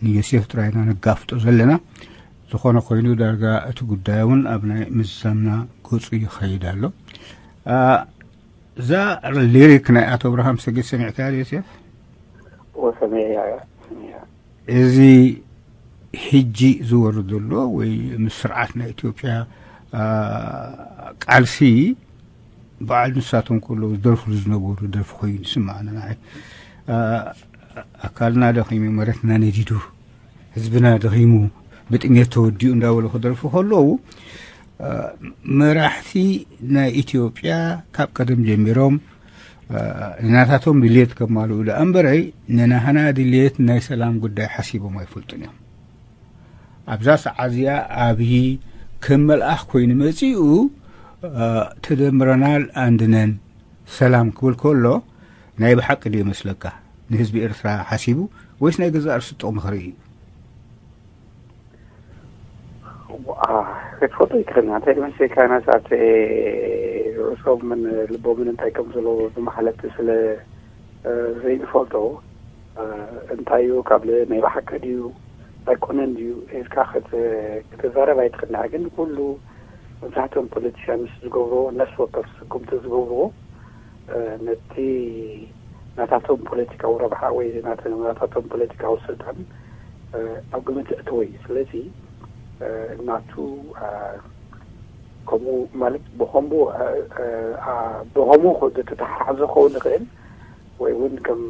ንዮሴፍ ጥራይና ነጋፍጦ ዘለና። ዝኾነ ኮይኑ ዳርጋ እቲ ጉዳይ እውን ኣብ ናይ ምዝዛምና ገፁ ይኸይድ ኣሎ። እዛ ሊሪክ ናይ ኣቶ ኣብርሃም ሰጊድ ሰሚዕካ ዮሴፍ? ወሰመያ እዚ ሕጂ ዝወርድ ዘሎ ወይ ምስ ስርዓት ናይ ኢትዮጵያ ቃልሲ በዓል ንሳቶም ከለዉ ዝደርፍሉ ዝነበሩ ደርፊ ኮይኑ ይስምዓና። ንዓይ ኣካልና ደኺሙ፣ መሬትና ነዲዱ፣ ህዝብና ደኺሙ፣ ብጥሜት ተወዲኡ እንዳበሉ ክደርፉ ከለዉ መራሕቲ ናይ ኢትዮጵያ ካብ ቀደም ጀሚሮም ንናታቶም ድልየት ከማልኡ ደኣ እምበረይ ንናህና ድልየት ናይ ሰላም ጉዳይ ሓሲቦም ኣይፈልጡን እዮም። ኣብዛ ሰዓት እዚኣ ኣብይ ከም መልኣኽ ኮይኑ መጺኡ ተደምረናል፣ ኣንድነን፣ ሰላም ክብል ከሎ ናይ ብሓቂ ድዩ ይመስለካ ንህዝቢ ኤርትራ ሓሲቡ ወይስ ናይ ገዛእ ርእሱ ጥቕሚ ክርኢ እዩ? ክትፈልጦ ይትኽእል ኢና እንታይ ድመሰልካ ናሳት ርእሶምን ልቦምን እንታይ ከም ዘለዎ ብማሕለፍቲ ስለ ዘይንፈልጦ እንታይ እዩ ካብ ናይ ብሓቂ ድዩ ኣይኮነን ድዩ ኢልካ ክትዛረብ ኣይትኽእልና። ግን ኩሉ መብዛሕትኦም ፖለቲሽያንስ ዝገብርዎ ነፍሲ ወከፍ ስጉምቲ ዝገብርዎ ነቲ ናታቶም ፖለቲካዊ ረብሓ ወይ ናታቶም ፖለቲካዊ ስልጣን ኣብ ግምት ዘእተወ እዩ። ስለዚ እናቱ ከምኡ ማለት ብኸምኡ ብኸምኡ ዝተተሓሓዘ ክኸውን ይኽእል ወይ እውን ከም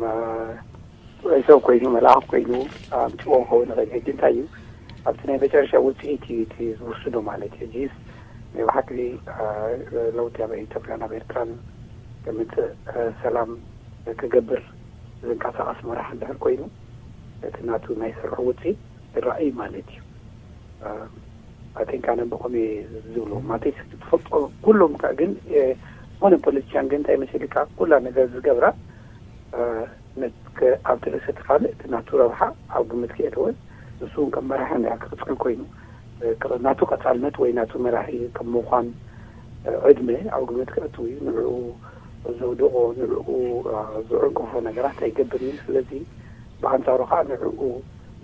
ሰብ ኮይኑ መልኣኽ ኮይኑ ኣምፅዎ ክኸውን ይኽእል። ሕጂ እንታይ እዩ ኣብቲ ናይ መጨረሻ ውፅኢት እዩ እቲ ዝውስዶ ማለት እዩ። ሕጂስ ናይ ብሓቂ ለውጢ ኣብ ኢትዮጵያን ኣብ ኤርትራን ከምፅእ ሰላም ክገብር ዝንቀሳቐስ መራሕ እንድሕር ኮይኑ እቲ ናቱ ናይ ስርሑ ውፅኢት ይረኣይ ማለት እዩ። ኣይ ቲንክ ኣነ ብኸም ዝብሎ ማለት ትፈልጦ ኩሎም ግን ዝኾነ ፖለቲሽያን ግን እንታይ መሲልካ ኩላ ነገር ዝገብራ ኣብቲ ርእሰቲ ካልእ እቲ ናቱ ረብሓ ኣብ ግምት ክእትወን ንሱ እውን ከም መራሒ እንዳ ክቕፅል ኮይኑ ናቱ ቀፃልነት ወይ ናቱ መራሒ ከም ምዃን ዕድመ ኣብ ግምት ክእትው እዩ። ንዕኡ ዘውድቖ ንዕኡ ዝዕንቅፎ ነገራት ኣይገብር እዩ። ስለዚ ብኣንፃሩ ከዓ ንዕኡ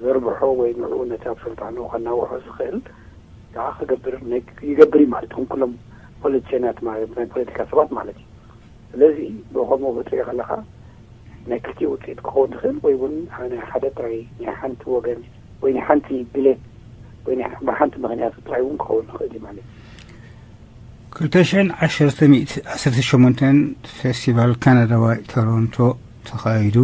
ዘርብሖ ወይ ንዕኡ ነቲ ኣብ ስልጣኑ ከናውሖ ዝኽእል ከዓ ክገብር ይገብር እዩ ማለት እዮም። ኩሎም ፖለቲሽናት ናይ ፖለቲካ ሰባት ማለት እዩ። ስለዚ ብኸምኡ ክትሪኦ ከለካ ናይ ክልቲኡ ውፅኢት ክኸውን ይኽእል ወይ እውን ናይ ሓደ ጥራይ ናይ ሓንቲ ወገን ወይ ናይ ሓንቲ ድሌት ወይ ናይ ብሓንቲ ምኽንያት ጥራይ እውን ክኸውን ይኽእል እዩ ማለት እዩ። ክልተ ሽሕን ዓሰርተ ሚእቲ ዓሰርተ ሸሞንተን ፌስቲቫል ካናዳዋይ ቶሮንቶ ተኻይዱ።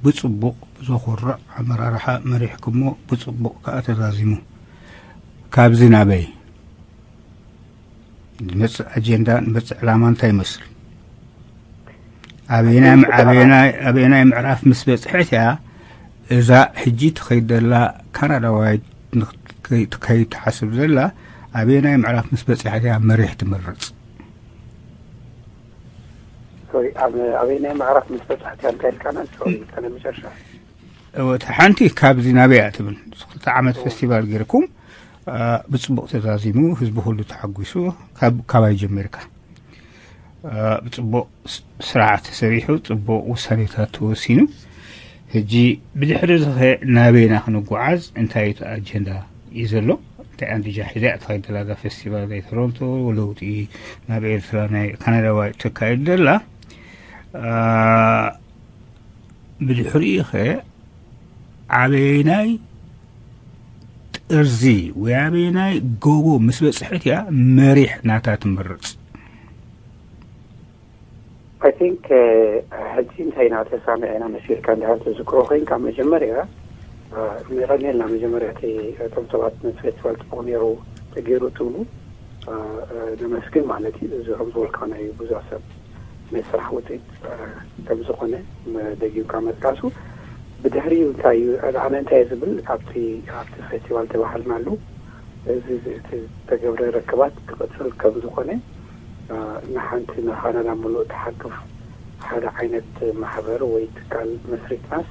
ብፅቡቕ ብዘኹርዕ ኣመራርሓ መሪሕኩሞ፣ ብፅቡቕ ከዓ ተዛዚሙ። ካብዚ ናበይ ዝመፅእ ኣጀንዳ ንመፅእ ዕላማ እንታይ ይመስል? ኣበየናይ ኣበየናይ ምዕራፍ ምስ በፅሐት እያ እዛ ሕጂ ትኸይድ ዘላ ካናዳዋይት ትኸይድ ትሓስብ ዘላ ኣበየናይ ምዕራፍ ምስ በፅሐት እያ መሪሕ ትመርፅ? ሶሪ ኣብ ኣበየናይ ምዕራፍ ምስ በፅሐት እያ እንታይ ኢልካና? ሶሪ ከነ መጨረሻ እወ፣ እታ ሓንቲ ካብዚ ናበይ እያ ትብል? ክልተ ዓመት ፌስቲቫል ገይርኩም ብፅቡቕ ተዛዚሙ ህዝቢ ኩሉ ተሓጒሱ ካባይ ጀሚርካ ብፅቡቕ ስርዓት ተሰሪሑ ፅቡቕ ውሳኔታት ተወሲኑ ሕጂ ብድሕሪ ዝኸ ናበይና ክንጓዓዝ? እንታይ እቲ ኣጀንዳ እዩ ዘሎ? እንታይ ኣንድጃ ሒዛ እያ ትኸይድ ዘላ እዛ ፌስቲቫል ናይ ቶሮንቶ? ለውጢ ናብ ኤርትራ ናይ ካናዳዋ ተካይድ ዘላ? ብድሕሪኡ ኸ ኣበየናይ ጥርዚ ወይ ኣበየናይ ጎቦ ምስ በፅሐት እያ መሪሕ ናታ ትምርፅ? I think ሕጂ እንታይ ኢና ተሳሚዕና መሲልካ እንድሕር ትዝክሮ ኮይንካ፣ መጀመርያ ንረኔልና መጀመርያ እቲ እቶም ሰባት ነቲ ፌስቲቫል ፅቡቕ ነይሩ ተገይሩ ትብሉ ነመስግን ማለት እዩ። እዚ ከም ዝበልካ ናይ ብዙሕ ሰብ ናይ ስራሕ ውፅኢት ከም ዝኾነ ደጊምካ ምጥቃሱ። ብድሕሪኡ እንታይ እዩ፣ ኣነ እንታይ ዝብል ኣብቲ ኣብቲ ፌስቲቫል ተባሃልናሉ፣ እዚ ዝተገብረ ርክባት ክቕፅል ከም ዝኾነ፣ ንሓንቲ ንካናዳ ምሉእ ትሓቅፍ ሓደ ዓይነት ማሕበር ወይ ትካል መስሪትናስ፣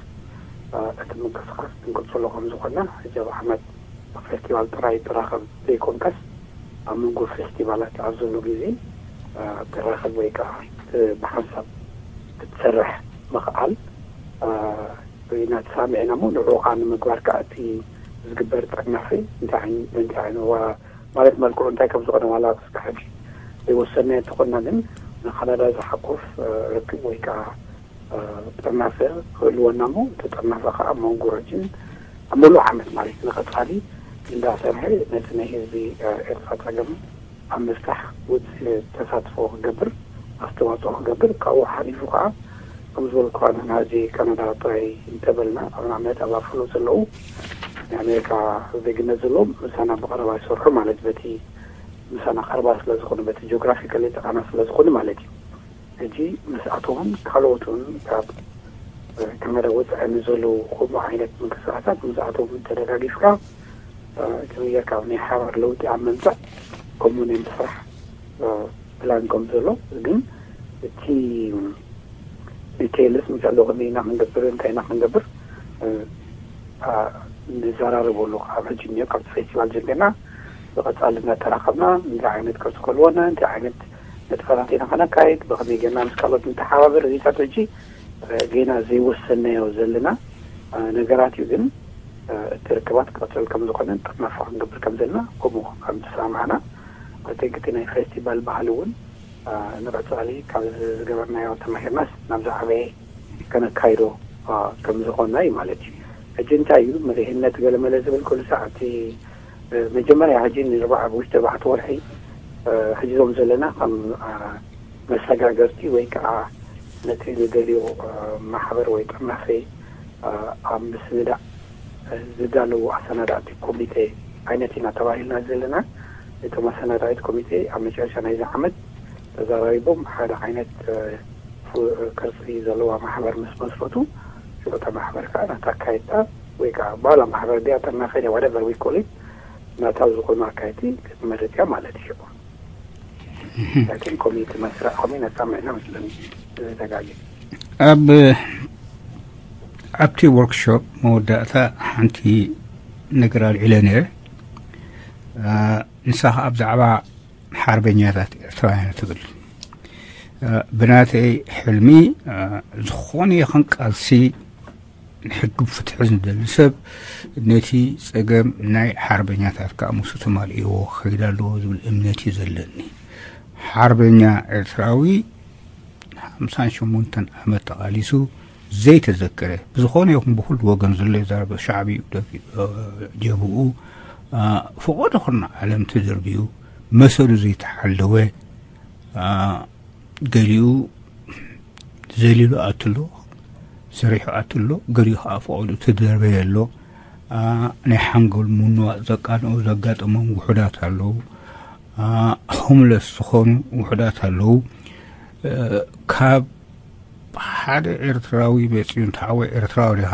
እቲ ምንቅስቃስ ክንቅፅሎ ከም ዝኾንና፣ ሕጂ ኣብ ዓመት ኣብ ፌስቲቫል ጥራይ ትራኸብ ዘይኮንካስ፣ ኣብ መንጎ ፌስቲቫላት ኣብ ዘሎ ግዜ ትራኸብ ወይ ከዓ ብሓንሳብ ክትሰርሕ ምኽኣል ኢና ተሳሚዕና እሞ፣ ንዕኡ ከዓ ንምግባር ከዓ እቲ ዝግበር ጥርናፈ እንታይ እንታይ ማለት መልክዑ እንታይ ከም ዝኾነ ዋላ ክስካ ሕጂ ዘይወሰንና እንተኾንና፣ ግን ንካናዳ ዝሓቁፍ ርክብ ወይ ከዓ ጥርናፈ ክህልወና እሞ፣ እቲ ጥርናፈ ከዓ ኣብ መንጎ ሕጅን ኣብ ሙሉእ ዓመት ማለት ንቐፃሊ እንዳሰርሐ ነቲ ናይ ህዝቢ ኤርትራ ፀገም ኣብ ምፍታሕ ውፅእ ተሳትፎ ክገብር፣ ኣስተዋፅኦ ክገብር፣ ካብኡ ሓሊፉ ከዓ ከም ዝበልኩኻ ንሕና እዚ ካናዳ ጥራይ እንተበልና ኣብ ዓመት ኣብ ኣፈሎ ዘለዉ ናይ ኣሜሪካ ዜግነት ዘለዎም ምሳና ብቐረባ ይሰርሑ ማለት በቲ ምሳና ቀረባ ስለ ዝኾኑ በቲ ጂኦግራፊካሊ ጥቓና ስለ ዝኾኑ ማለት እዩ። ሕጂ ምስኣቶምን ካልኦትን ካብ ካናዳ ወፃኢ ንዘለዉ ከምኡ ዓይነት ምንቅስቃሳት ምስኣቶም ተደጋጊፍካ ከመይ ጌርካ ናይ ሓባር ለውጢ ኣብ ምምፃእ ከምኡ ናይ ምስራሕ ፕላን ከም ዘሎ ግን እቲ ዲቴይልስ ምስ ኣሎ ከመይ ኢና ክንገብር እንታይ ኢና ክንገብር ንዘራረበሉ ካብ ሕጂ እኒኦ ካብቲ ፌስቲቫል ጀሚርና ብቐፃሊ እናተራኸብና እንታይ ዓይነት ቅርፂ ክህልወና እንታይ ዓይነት ንጥፈታት ኢና ከነካይድ ብኸመይ ጌርና ምስ ካልኦት ንተሓባበር እዚታት ሕጂ ገና ዘይወሰናዮ ዘለና ነገራት እዩ። ግን እቲ ርክባት ክቕፅል ከም ዝኾነ ጥርናፈ ክንገብር ከም ዘለና ከምኡ ከም ተሰማማዕና። I think እቲ ናይ ፌስቲቫል ባህሊ እውን ንቐፃሊ ካብ ዝገበርናዮ ተማሂርናስ ናብ ዝዓበየ ከነካይዶ ከም ዝኾንና እዩ ማለት እዩ። ሕጂ እንታይ እዩ መሪሕነት ገለመለ ዝብል ኩሉ ሰዓት መጀመርያ ሕጂ ንርባዕ ኣብ ውሽጢ ኣርባዕተ ወርሒ ሕጂ ዞም ዘለና ከም መሰጋገርቲ ወይ ከዓ ነቲ ንደልዮ ማሕበር ወይ ጥርናፈ ኣብ ምስንዳእ ዝዳለዉ ኣሰናዳእቲ ኮሚቴ ዓይነት ኢና ተባሂልና ዘለና። እቶም ኣሰናዳኢት ኮሚቴ ኣብ መጨረሻ ናይዚ ዓመት ተዛራሪቦም ሓደ ዓይነት ቅርፂ ዘለዋ ማሕበር ምስ መስረቱ ሽዑ እታ ማሕበር ከዓ ናታ ኣካየድታ ወይ ከዓ ባላ ማሕበር ድያ ጥርናፈ ድያ whatever we call it ናታ ዝኾኑ ኣካየድቲ ክትመርፅ እያ ማለት እዩ። ሽዑ ላኪን ኮሚቴ መስርዕ ከመይ ነሳምዕና መስለኒ ተጋጊ ኣብ ኣብቲ ወርክሾፕ መወዳእታ ሓንቲ ነገር ኣልዒለ ነይረ። ንሳ ከዓ ብዛዕባ ሓርበኛታት ኤርትራውያን ትብል። ብናተይ ሕልሚ ዝኾነ ይኹን ቃልሲ ንሕግብ ፍትሒ ዝደሊ ሰብ ነቲ ጸገም ናይ ሓርበኛታት ከዓ ምስኡ ተማልእዎ ክኸይድ ኣለዎ ዝብል እምነት እዩ ዘለኒ። ሓርበኛ ኤርትራዊ ሓምሳን ሸሞንተን ዓመት ተቓሊሱ ዘይተዘከረ ብዝኾነ ይኹን ብኹሉ ወገን ዘሎ ይዛረብ ሻዕብኡ ደፊኡ ጀብኡ ፈቐዶ ኩርናዕ ዓለም ተደርብዩ መሰሉ ዘይተሓለወ ገሊኡ ዘሊሉ ኣትሎ ሰሪሑ ኣትሎ ገሊኡ ከዓ ፈቐዱ ተደርበየ ኣሎ። ናይ ሓንጎል ምንዋእ ዘቃንኦ ዘጋጠሞም ውሑዳት ኣለዉ። ሆምለስ ዝኾኑ ውሑዳት ኣለዉ። ካብ ሓደ ኤርትራዊ መፅኡ እንተዓወ ኤርትራዊ ዲኻ?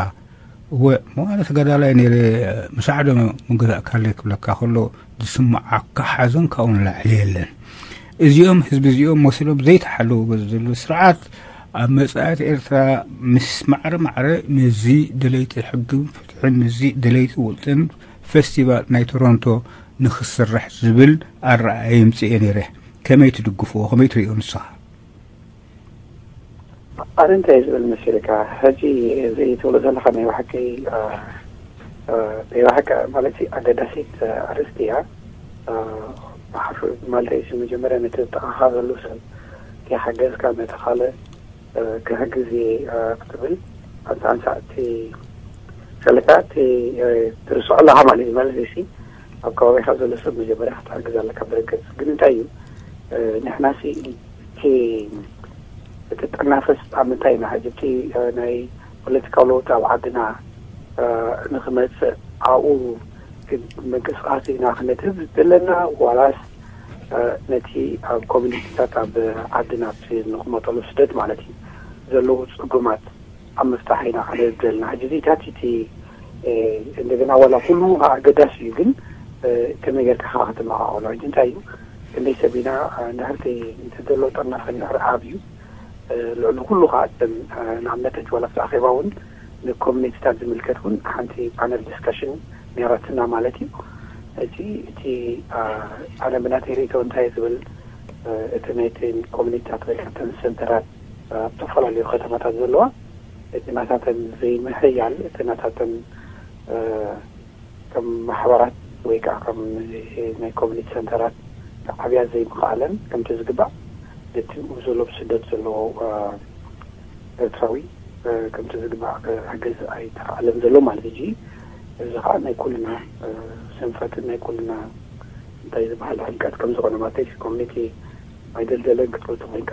እወ፣ መዋለ ተጋዳላይ ነይረ። ምሳዕዶ ምግዛእ ካለይ ክብለካ ከሎ ዝስምዓካ ሓዘን ካብኡ ንላዕሊ የለን። እዚኦም ህዝቢ እዚኦም መሲሎም ዘይተሓለዉ በዚ ዘሎ ስርዓት ኣብ መጻኢት ኤርትራ ምስ ማዕረ ማዕረ ምስዚ ደለይቲ ሕግን ፍትሕን ምስዚ ደለይቲ ውጥን ፌስቲቫል ናይ ቶሮንቶ ንክስራሕ ዝብል ኣረኣእያ የምጽእ እየ ነይረ። ከመይ ትድግፍዎ? ከመይ ትርእዮ ንስኻ? ኣነ እንታይ ዝብል መሲልካ፣ ሕጂ እዚ ትብሎ ዘለካ ናይ ብሓቂ፣ እ፣ እ፣ ናይ ብሓቂ ማለት ኣገዳሲት፣ እ፣ ኣርእስቲ እያ። እ፣ ብሓፈ ማለት እዩ፣ መጀመርያ ነቲ ጥቓኻ ዘሎ ሰብ ከይሓገዝካ ነቲ ካልእ፣ እ፣ ክሕግዝ እየ፣ እ፣ ክትብል፣ ኣንሳ-፣ ኣንሳ እቲ ከለካ እቲ፣ እ፣ ትርስዖ ኣለካ ማለት እዩ። ማለት እዚ ኣብ ከባቢኻ ዘሎ ሰብ መጀመርያ ክትሕግዝ ኣለካ። ብርግጽ ግን እንታይ እዩ፣ እ፣ ንሕናሲ እቲ፣ እቲ ጥርናፈስ ኣብ ምንታይ ኢና? ሕጂ እቲ፣ እ፣ ናይ ፖለቲካዊ ለውጢ ኣብ ዓድና፣ እ፣ ንኽመጽእ ኣብኡ ምንቅስቃስ ኢና ክነትህብ ዘለና፣ ዋላስ፣ እ፣ ነቲ ኣብ ኮሚኒቲታት ኣብ ዓድና እቲ ንኽመጠሉ ስደት ማለት እዩ ዘለዉ ጽጉማት ኣብ ምፍታሕ ኢና ክንህብ ዘለና። ሕጂ እዚታት እቲ፣ እ፣ እንደገና ዋላ ኩሉ ኣገዳሲ እዩ፣ ግን፣ እ፣ ከመይ ጌርካ ከኣ ክትመቓቐሎ። ሕጂ እንታይ እዩ፣ ክንደይ ሰብ ኢና፣ እ፣ እንድሕር እቲ፣ እቲ ዘሎ ጥርናፈ እንድሕር ኣብዩ፣ እ፣ ልዕሊ ኩሉ ከኣ እተን፣ እ፣ ንኣብነት ሕጂ ዋላ ኣብቲ ኣኼባ እውን ንኮሚኒቲታት ዝምልከት እውን ሓንቲ ፓነል ዲስካሽን ነይራትና ማለት እዩ። እቲ፣ እቲ፣ እ፣ ኣነ ብናተይ ርእይቶ እንታይ ዝብል፣ እ፣ እቲ ናይተን ኮሚኒቲታት ወይ ከዓ እተን ሰንተራት፣ እ፣ ኣብ ዝተፈላለዩ ከተማታት ዘለዋ፣ እቲ ናታተን ዘይምሕያል፣ እቲ ናታተን፣ እ፣ ከም ማሕበራት ወይ ከዓ ከም ናይ ኮሚኒቲ ሰንተራት ክዓብያ ዘይምኽኣለን ከምቲ ዝግባእ፣ ነቲ ዘሎ ብስደት ዘሎ፣ እ፣ ኤርትራዊ፣ እ፣ ከምቲ ዝግባእ ክሕግዝ ኣይተኻእለን ዘሎ ማለት እዩ። እዚ ከዓ ናይ ኩልና፣ እ፣ ስንፈትን ናይ ኩልና እንታይ ዝበሃል ሕምቀት ከም ዝኾነ ማለት እዩ። ኮሚኒቲ ኣይደልደለን ክትብል ተኾይንካ፣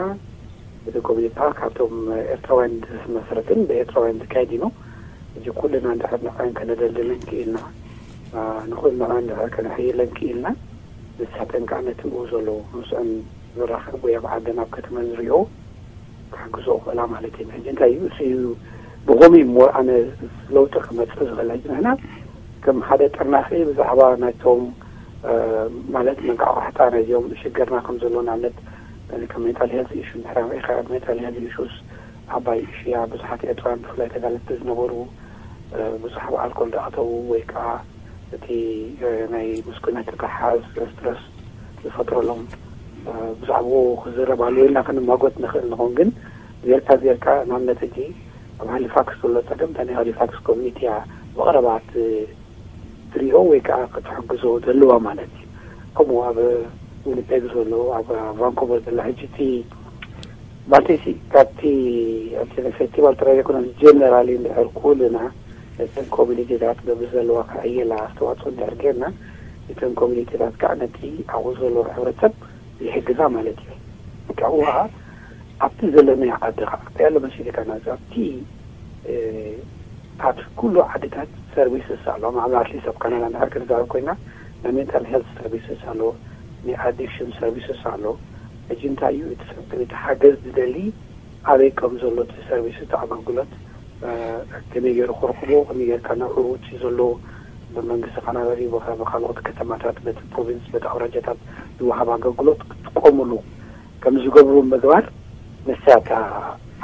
እቲ ኮሚኒቲ ከዓ ካብቶም ኤርትራውያን ዝመስረትን ብኤርትራውያን ዝካየድ እዩ። እዚ ኩልና እንድሕር ንዕን ከነደልድለን ክኢልና፣ እ፣ ንኹል ንዕን እንድሕር ከነሕይለን ክኢልና፣ ንሳተን ከዓ ነቲ ብኡ ዘለዉ ምስአን ዝራኸብ ወይ ኣብ ዓደን ኣብ ከተመን ዝሪኦ ክሕግዞ ክኽእላ ማለት እዩ። ሕጂ እንታይ እዩ፣ እሱ እዩ ብኸምኡ እዩ እሞ ኣነ ለውጢ ክመጽእ ዝኽእል። ሕጂ ንሕና ከም ሓደ ጥርናፈ ብዛዕባ ናይቶም፣ እ፣ ማለት መቃቕሕታ ናይዚኦም ሽግርና ከም ዘሎ፣ ንኣብነት፣ እ፣ ከም ሜንታል ሄልት ኢሹ እንድሕር ርኢኻ፣ ሜንታል ሄልት ኢሹስ ዓባይ ኢሹ እያ። ብዙሓት ኤርትራውያን ብፍላይ ተጋለጥቲ ዝነበሩ፣ እ፣ ብዙሕ ኣብ ኣልኮል ዝኣተዉ ወይ ከዓ እቲ፣ እ፣ ናይ ምስጉነት ተተሓዝ ስትረስ ዝፈጥረሎም፣ እ፣ ብዛዕባኡ ክዝረብ ኣለዎ ኢልና ክንማጎት ንኽእል ንኸውን። ግን ጌርካ ጌርካ ንኣብነት ሕጂ ኣብ ሃሊፋክስ ዘሎ ጸገም፣ እታ ናይ ሃሊፋክስ ኮሚኒቲ እያ ብቐረባ ት-፣ ትሪኦ ወይ ከዓ ክትሕግዞ ዘለዋ ማለት እዩ። ከምኡ ኣብ ዊኒፔግ ዘሎ፣ ኣብ ቫንኮቨር ዘሎ፣ ሕጂ እቲ ማለተይሲ ካብቲ ኣብቲ ናይ ፌስቲቫል ጥራይ ዘይኮነ ጀነራሊ እንድሕር ኩልና ነተን ኮሚኒቲታት በብዘለዋ ክዕየላ ኣስተዋፅኦ እንድሕር ጌርና፣ እተን ኮሚኒቲታት ከዓ ነቲ ኣብኡ ዘሎ ሕብረተሰብ ይሕግዛ ማለት እዩ። ካብኡ ከዓ ኣብቲ ዘለናዮ ዓዲ ከዓ እንታይ ኣሎ መሲልካ ናዚ ኣብቲ፣ እ፣ ኣብ ኩሉ ዓድታት ሰርቪስስ ኣሎ። ንኣብነት ኣትሊስት ኣብ ካናዳ እንድሕር ክንዛረብ ኮይና ናይ ሜንታል ሄልት ሰርቪስስ ኣሎ፣ ናይ ኣዲክሽን ሰርቪስስ ኣሎ። ሕጂ እንታይ እዩ እቲ ሰብ እቲ ሓገዝ ዝደሊ ኣበይ ከም ዘሎ እቲ ሰርቪስ እቲ ኣገልግሎት፣ እ፣ ከመይ ገይሩ ክረኽቦ፣ ከመይ ጌርካ ንዕኡ እቲ ዘሎ ብመንግስቲ ካናዳ ድዩ ብኸ-፣ ብካልኦት ከተማታት በቲ ፕሮቪንስ በቲ ኣውራጃታት ዝወሃብ ኣገልግሎት ክጥቀምሉ ከም ዝገብሩ ምግባር ንሳ እታ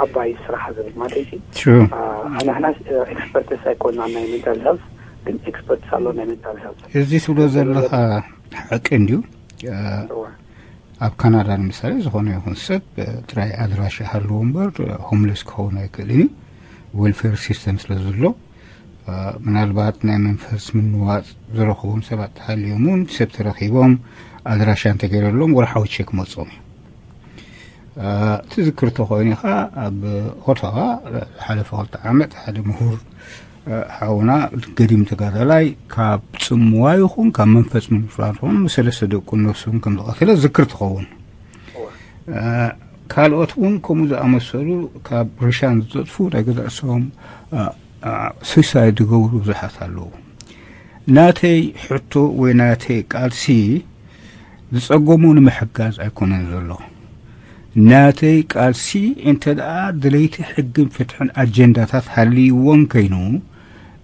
ዓባይ ስራሕ ዝብል ማለት እዩ። ትሩ እ፣ ንሕና፣ እ፣ ኤክስፐርትስ ኣይኮንና ናይ ሜንታል ሄልት፣ ግን ኤክስፐርትስ ኣሎ ናይ ሜንታል ሄልት። እዚ ትብሎ ዘለኻ ሓቂ እንድዩ። እ፣ እወ። ኣብ ካናዳ ንምሳሌ ዝኾነ ይኹን ሰብ፣ እ፣ ጥራይ ኣድራሻ ሃለዎ እምበር፣ እ፣ ሆምለስ ክኸውን ኣይክእልን እዩ። ዌልፌር ሲስተም ስለ ዘሎ፣ እ፣ ምናልባት ናይ መንፈስ ምንዋጽ ዝረኽቦም ሰባት ተሃልዮም እውን ሰብ ተረኺቦም ኣድራሻ እንተገይረሎም ወርሓዊ ቼክ መጾም እዩ። እ፣ ትዝክር ተኾይኑ ኢኻ ኣብ ኦታዋ ዝሓለፈ ክልተ ዓመት ሓደ ምሁር፣ እ፣ ሓውና ገዲም ተጋዳላይ ካብ ጽምዋ ይኹን ካብ መንፈስ ምንፍራን ይኹን ምስ ሰለስተ ደቁ ነብሶም ከም ዝቐተለ ዝክር ትኸውን። እ፣ ካልኦት እውን ከምኡ ዝኣመሰሉ ካብ ርሻን ዝጠጥፉ ናይ ገዛእ ሰቦም፣ እ፣ እ፣ ሱሳይድ ዝገብሩ ብዙሓት ኣለዉ። ናተይ ሕቶ ወይ ናተይ ቃልሲ ዝጸገሙ ንምሕጋዝ ኣይኮነን ዘሎ። ናተይ ቃልሲ እንተ ደኣ ድለይቲ ሕግን ፍትሕን ኣጀንዳታት ሃልይዎን ከይኑ፣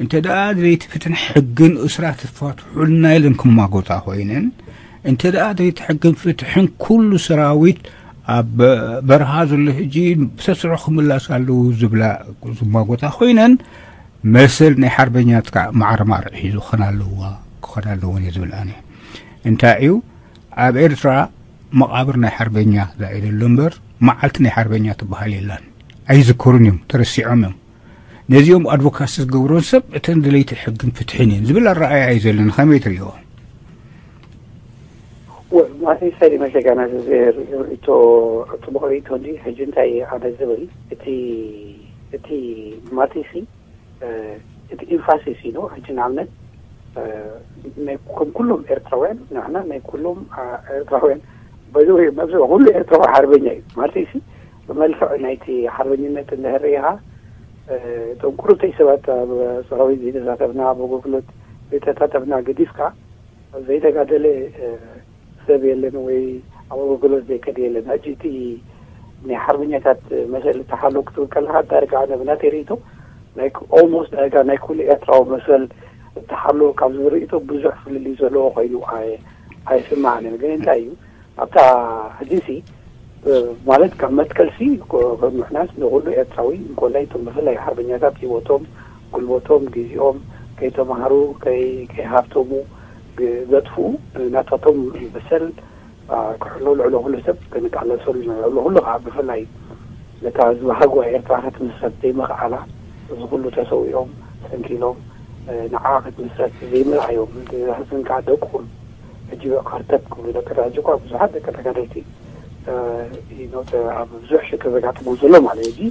እንተ ደኣ ድለይቲ ፍትሕን ሕግን እስራት ትፋትሑልና ኢለን ክማጎታ ኮይነን፣ እንተ ደኣ ድለይቲ ሕግን ፍትሕን ኩሉ ሰራዊት ኣብ በረኻ ዘሎ ሕጂ ብተስርዑ ክምላስ ኣለዉ ዝብላ ዝማጎታ ኮይነን፣ መሰል ናይ ሓርበኛት ከዓ ማዕረማር ሒዙ ክኾን ኣለዋ፣ ክኾን ኣለወን እየ ዝብል ኣነ። እንታይ እዩ፣ ኣብ ኤርትራ መቓብር ናይ ሓርበኛ ዛኢደሎ እምበር መዓልቲ ናይ ሓርበኛ ትበሃል የላን። ኣይዝከሩን እዮም፣ ተረሲዖም እዮም። ነዚኦም ኣድቮካሲ ዝገብሮን ሰብ እተን ደለይቲ ሕግን ፍትሕን እየን ዝብል ኣረኣእያ እዩ ዘለኒ። ከመይ ትርእይዎ? ማቴ ሰሪ መሸጋና ዝዝር ርእቶ ጽቡቕ ርእቶ እንዲ ሕጂ እንታይ ኣነ ዝብል እቲ እቲ ማቴሲ እቲ ኢንፋሲስ ኢሉ ሕጂ ንኣብነት ከም ኩሎም ኤርትራውያን ንሕና ናይ ኩሎም ኤርትራውያን በዚ መብዚ ኩሉ ኤርትራዊ ሓርበኛ እዩ ማለት ሲ ብመልክዕ ናይቲ ሓርበኝነት እንድሕር ኢኻ እቶም ቁሩብተይ ሰባት ኣብ ሰራዊት ዘይተሳተፍና ኣብ ኣገልግሎት ዘይተሳተፍና ገዲፍካ ዘይተጋደለ ሰብ የለን ወይ ኣብ ኣገልግሎት ዘይከደ የለን። ሕጂ እቲ ናይ ሓርበኛታት መሰል እተሓሎ ክትብል ከለካ ዳርጋ ኣነ ብናተይ ርእይቶ ናይ ኦልሞስት ዳርጋ ናይ ኩሉ ኤርትራዊ መሰል እተሓሎ ካብ ዝብል ርእይቶ ብዙሕ ፍልልይ ዘለዎ ኮይኑ ኣይስማዓንን። ግን እንታይ እዩ ኣብታ ሕጂሲ ማለት ካብ መትከልሲ ምሕናስ ንኩሉ ኤርትራዊ እንኮላይ እቶም ብፍላይ ሓርበኛታት ህይወቶም፣ ጉልበቶም፣ ግዜኦም ከይተማሃሩ ከይሃብተሙ ዘጥፍኡ ናታቶም መሰል ክሕሎ ልዕሎ ኩሉ ሰብ ክንቃለሰሉ ልዕሎ ኩሉ ከዓ ብፍላይ ነታ ዝበሃግዋ ኤርትራ ክትምሰረት ዘይምኽኣላ እዚ ኩሉ ተሰዊኦም ሰንኪሎም ንዓ ክትምሰረት ዘይምርኣዮም ዘሕዝን ከዓ ደቁም ሕጂ ከርተት ክብሉ ደቂ ሕጂ እኳ ብዙሓት ደቂ ተጋደልቲ ኣብ ብዙሕ ሽግር ዘጋጥሞም ዘሎ ማለት እዩ።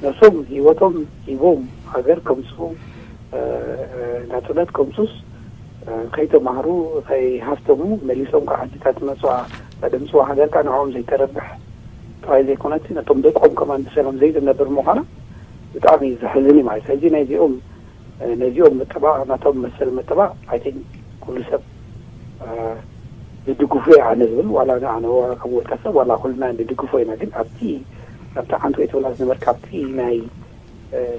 ነብሶም ህይወቶም ሂቦም ሃገር ከምፅኡ ናፅነት ከምፁስ ከይተማህሩ ከይሃፍተሙ መሊሶም ካብ ዓድታት መፅዋ ዘደምፅዋ ሃገር ከዓ ንዕኦም ዘይተረብሕ ጥራይ ዘይኮነሲ ነቶም ደቆም ከማን ብሰላም ዘይትነብር ምዃና ብጣዕሚ ዘሕዝን እዩ ማለት ሕጂ ናይዚኦም ነዚኦም ምጥባቕ ናቶም መሰል ምጥባቕ ኣይን ኩሉ ሰብ ዝድግፉ ኣነ ዝብል ዋላ ኣነ ከም ወልቀ ሰብ ዋላ ኩልና ንድግፎ ኢና ግን ኣብቲ ኣብቲ ዓንቶ የተብላ ዝነበርካ ኣብቲ ናይ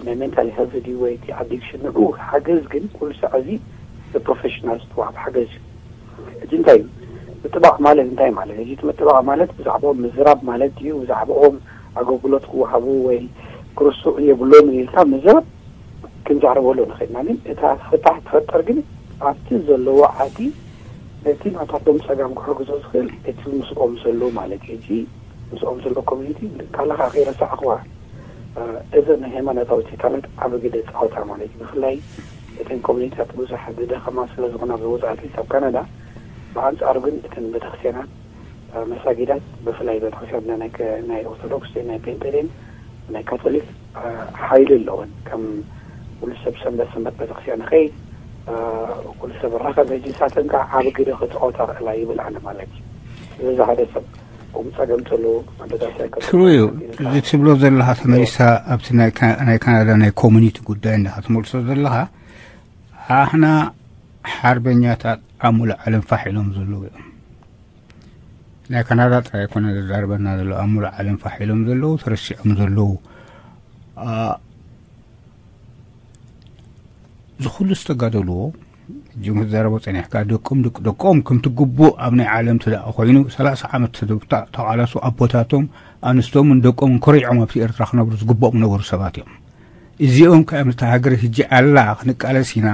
ናይ ሜንታል ሄልት ድዩ ወይ እቲ ኣዲክሽን ንዑ ሓገዝ ግን ኩሉ ሳዕ እዚ ፕሮፌሽናል ዝተዋህብ ሓገዝ እዩ። እቲ እንታይ እዩ ምጥባቕ ማለት እንታይ ማለት እዚ እቲ ምጥባቕ ማለት ብዛዕባኦም ምዝራብ ማለት ድዩ ብዛዕባኦም ኣገልግሎት ክወሃቡ ወይ ክርስዑ የብሎም ኢልካ ምዝራብ ክንዛረበሉ ንኽእልና ግን እታ ፍታሕ ትፈጠር ግን ኣብቲ ዘለዎ ዓዲ ነቲ ናታቶም ፀጋም ክሕግዞ ዝኽእል እቲ ምስኦም ዘሎ ማለት እዩ። እቲ ምስኦም ዘሎ ኮሚኒቲ ካላኻ ከይረሳዕኽዋ እዚ ናይ ሃይማኖታዊ ትካላት ዓብ ግደ ፃወታ ማለት እዩ። ብፍላይ እተን ኮሚኒቲታት ብዙሕ ዝደኸማ ስለ ዝኾና ብወፃእቲ ካብ ካናዳ ብኣንፃሩ ግን እተን ቤተክርስትያናት መሳጊዳት ብፍላይ ቤተክርስትያን ናይ ኦርቶዶክስ ናይ ፔንቴሌን ናይ ካቶሊክ ሓይሊ ኣለወን። ከም ኩሉ ሰብ ሰንበት ሰንበት ቤተክርስትያን ንኸይድ ኩሉ ሰብ ራኸብ ሕጂ ሳተን ከዓ ዓብ ግደ ክፃወታ ክእላ ይብል ኣነ ማለት እዩ። ስለዚ ሓደ ሰብ ከምኡ ጸገም ተሎ ኣደታትያ ትሩ እዩ። እዚ ትብሎ ዘለኻ ተመሊስካ ኣብቲ ናይ ካናዳ ናይ ኮሚኒቲ ጉዳይ እንዳ ክትመልሶ ዘለኻ ኣሕና ሓርበኛታት ኣብ ሙሉእ ዓለም ፋሕ ኢሎም ዘለዉ እዮም። ናይ ካናዳ ጥራይ ኣይኮነ ዘዛርበና ዘሎ ኣብ ሙሉእ ዓለም ፋሕ ኢሎም ዘለዉ ተረሲዖም ዘለዉ ዝኹሉ ዝተጋደልዎ እጅም ክትዛረቦ ጸኒሕካ ደቆም ደቂ ደቆም ከምቲ ግቡእ ኣብ ናይ ዓለም ትደኣ ኮይኑ ሰላሳ ዓመት ተቃላሱ ኣቦታቶም ኣንስቶምን ደቆምን ኮሪዖም ኣብቲ ኤርትራ ክነብሩ ዝግብኦም ነበሩ ሰባት እዮም። እዚኦም ከኣ ምስታ ሃገር ህጂ ኣላ ክንቃለስ ኢና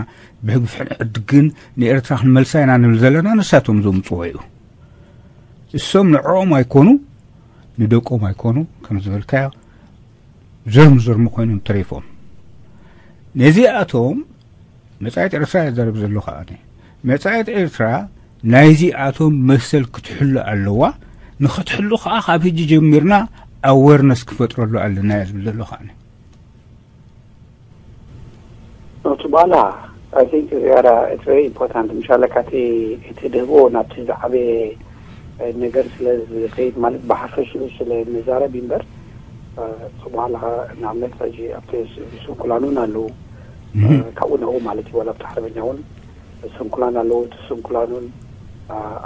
ብህግፍሕን ዕድግን ንኤርትራ ክንመልሳ ኢና ንብል ዘለና ንሳቶም ዘምጽዎ እዩ። እሶም ንዕኦም ኣይኮኑ ንደቆም ኣይኮኑ ከም ዝበልካዮ ዘርሙ ዘርሙ ኮይኖም ተሪፎም። ነዚኣቶም መጻኢት ኤርትራ እየ ዘረብ ዘለኹ ኣነ። መጻኢት ኤርትራ ናይዚኣቶም መሰል ክትሕሉ ኣለዋ። ንኽትሕሉ ከዓ ካብ ሕጂ ጀሚርና ኣወርነስ ክፈጥረሉ ኣለና እየ ዝብል ዘለኹ ኣነ። ኖቱ ባላ I think it's very important ምሻለካ እቲ እቲ ድህቦ ናብቲ ዝዓበየ ነገር ስለ ዝኸይድ ማለት ብሓፈሽኡ ስለ ንዛረብ እምበር ጽቡቅ ኣለካ ንኣብነት ሕጂ ኣብቲ ስንኩላን እውን ኣለዉ ካብኡ ንኡ ማለት እዩ ወላ ኣብቲ ሓርበኛ እውን ስንኩላን ኣለዉ እቲ ስንኩላን እውን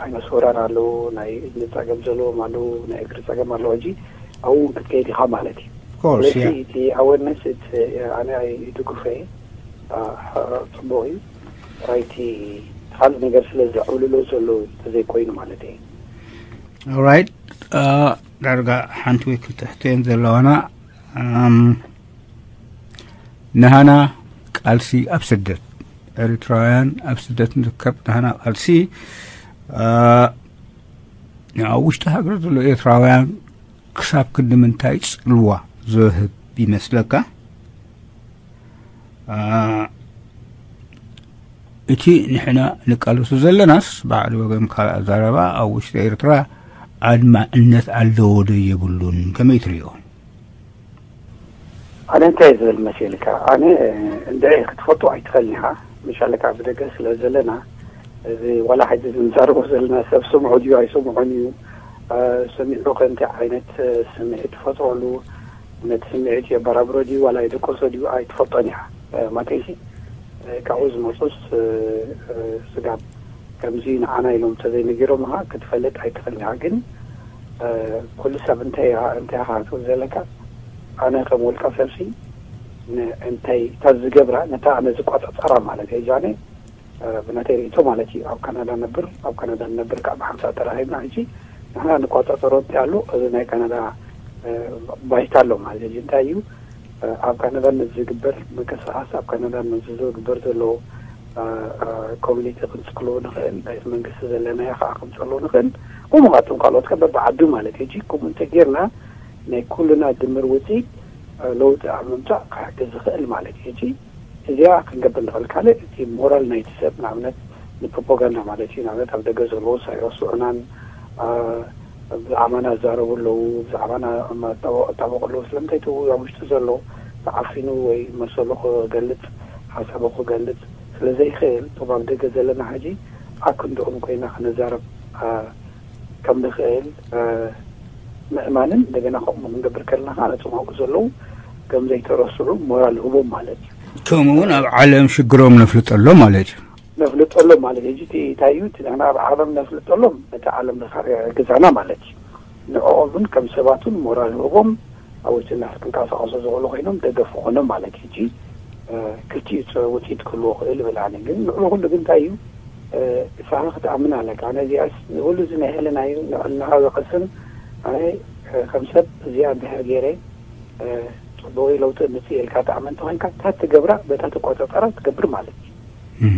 ዓይነ ሶራን ኣለዉ ናይ እዝኒ ፀገም ዘለዎም ኣለዉ ናይ እግሪ ፀገም ኣለዉ ሕጂ ኣብኡ እውን ክትከይድ ኢካ ማለት እዩ ስለዚ እቲ ኣወርነስ ኣነ ይድግፎ እየ ጽቡቅ እዩ ራይቲ ካልእ ነገር ስለ ዘዕብልሎ ዘሎ ተዘይኮይኑ ማለት እየ ኦራይት ዳርጋ ሓንቲ ወይ ክልተ ሕቶየን ዘለዋና ንሃና ቃልሲ ኣብ ስደት ኤርትራውያን ኣብ ስደት ንርከብ ንሃና ቃልሲ ኣብ ውሽጢ ሃገር ዘሎ ኤርትራውያን ክሳብ ክንዲ ምንታይ ጽልዋ ዝህብ ይመስለካ? አ፣ እቲ ንሕና ንቃለሱ ዘለናስ ባዕሉ ወገን ካልእ ኣዛረባ ኣብ ውሽጢ ኤርትራ ኣድማዕነት ኣለዎ ዶ የብሉን? ከመይ ትርእዮ? ኣነ እንታይ ዝብል መሲልካ? ኣነ እንድዒ ክትፈልጦ ኣይትኽእልን ኢኻ። መሻለካ ብደገ ስለ ዘለና፣ እዚ ዋላ ሕጂ ዝንዛረቦ ዘለና ሰብ ስምዑ ድዩ ኣይስምዑን እዩ። አ፣ ሰሚዑ ከ እንታይ ዓይነት ስምዒት ትፈጥረሉ? ነቲ ስምዒት የበራብሮ ድዩ ዋላ የደቆሶ ድዩ ኣይትፈልጦን ኢኻ። አ፣ ማተይሲ፣ አ፣ ካብኡ ዝመጹስ፣ አ፣ አ፣ ስጋብ ከምዚ ንዓና ኢሎም እንተዘይነጊሮምኻ ክትፈልጥ ኣይትኽእልን ኢኻ። ግን፣ አ፣ ኩሉ ሰብ እንታይ ኢኻ፣ እንታይ ኢኻ ክትብል ዘለካ? ኣነ ከም ውልቀ ሰብሲ ን-፣ እንታይ እታ ዝገብራ፣ ነታ ኣነ ዝቋጻጸራ ማለት እየ። ጃኔ፣ አ፣ ብናተይ ርእይቶ ማለት እዩ። ኣብ ካናዳ ነብር፣ ኣብ ካናዳ ንነብር ከዓ ብሓንሳእ ተራኺብና ሕጂ ንሕና ንቋጻጸሮ እንታይ ኣሎ፣ እዚ ናይ ካናዳ፣ አ፣ ባይታ ኣሎ ማለት እዩ። እንታይ እዩ፣ አ፣ ኣብ ካናዳ ንዝግበር ምንቅስቃስ፣ ኣብ ካናዳ ንዝግበር ዘሎ፣ አ፣ አ፣ ኮሚኒቲ ክንጽሎ ንኽእል፣ ናይቲ መንግስቲ ዘለናዮ ከዓ ክንጽሎ ንኽእል፣ ከምኡ ከዓ እቶም ካልኦት ከ በብዓዱ ማለት እዩ። ሕጂ ከምኡ እንተጌርና ናይ ኩልና ድምር ውፅኢት፣ አ፣ ለውጢ ኣብ ምምጻእ ክሕግዝ ዝኽእል ማለት እዩ። ሕጂ እዚኣ ክንገብር ንኽእል። ካልእ እቲ ሞራል ናይቲ ሰብ፣ ንኣብነት ንፕሮፓጋንዳ ማለት እዩ። ንኣብነት ኣብ ደገ ዘለዉ ሳይረስዑናን፣ አ፣ ብዛዕባና ዝዛረቡ ኣለዉ፣ ብዛዕባና እማ እጣበ-፣ እጣበቑ ኣለዉ። ስለምንታይ እቲ ኣብ ውሽጢ ዘሎ ተዓፊኑ ወይ መሰሉ ክገልጽ፣ ሓሳቡ ክገልጽ ስለ ዘይኽእል፣ እቶም ኣብ ደገ ዘለና ሕጂ ኣብ ክንድኦም ኮይና ክንዛረብ፣ አ፣ ከም ንኽእል፣ አ፣ ምእማንን እንደገና ከምኡ ክንገብር ከለና ከዓ ነቶም ኣብኡ ዘለዉ ከም ዘይተረስዑ ሞራል ህቦም ማለት እዩ። ከምኡ እውን ኣብ ዓለም ሽግሮም ነፍልጠሎም ማለት እዩ። ነፍልጠሎም ማለት እዩ። ሕጂ እቲ እንታይ እዩ? እቲ ንሕና ኣብ ዓለም ነፍልጠሎም፣ ነቲ ዓለም ንኸ-፣ ክገዛና ማለት እዩ። ንዕኦም እውን ከም ሰባት እውን ሞራል ህቦም ኣብ ውሽጥና ክንቀሳቐሱ ዝኽእሉ ኮይኖም ደገፍ ክኾኖም ማለት እዩ። ሕጂ፣ እ፣ ክልቲኡ ጽ-፣ ውጽኢት ክህልዎ ክእል ይብል ኣነ። ግን ንዕኡ ኩሉ ግን እንታይ እዩ? እ፣ ንስኻ ክትኣምን ኣለካ። ነዚኣስ ንኹሉ እዚ ናይ ህልና እዩ፣ ንዕልናኻ ዘቐስን ኣነ፣ እ፣ ከም ሰብ እዚኣ እንድሕር ገይረ፣ እ፣ ጽቡቕ ለውጢ ምጽእ ኢልካ ትኣምን እንተኾይንካ፣ እታ ትገብራ በታ ትቆጻጸራ ትገብር ማለት እዩ። እህ።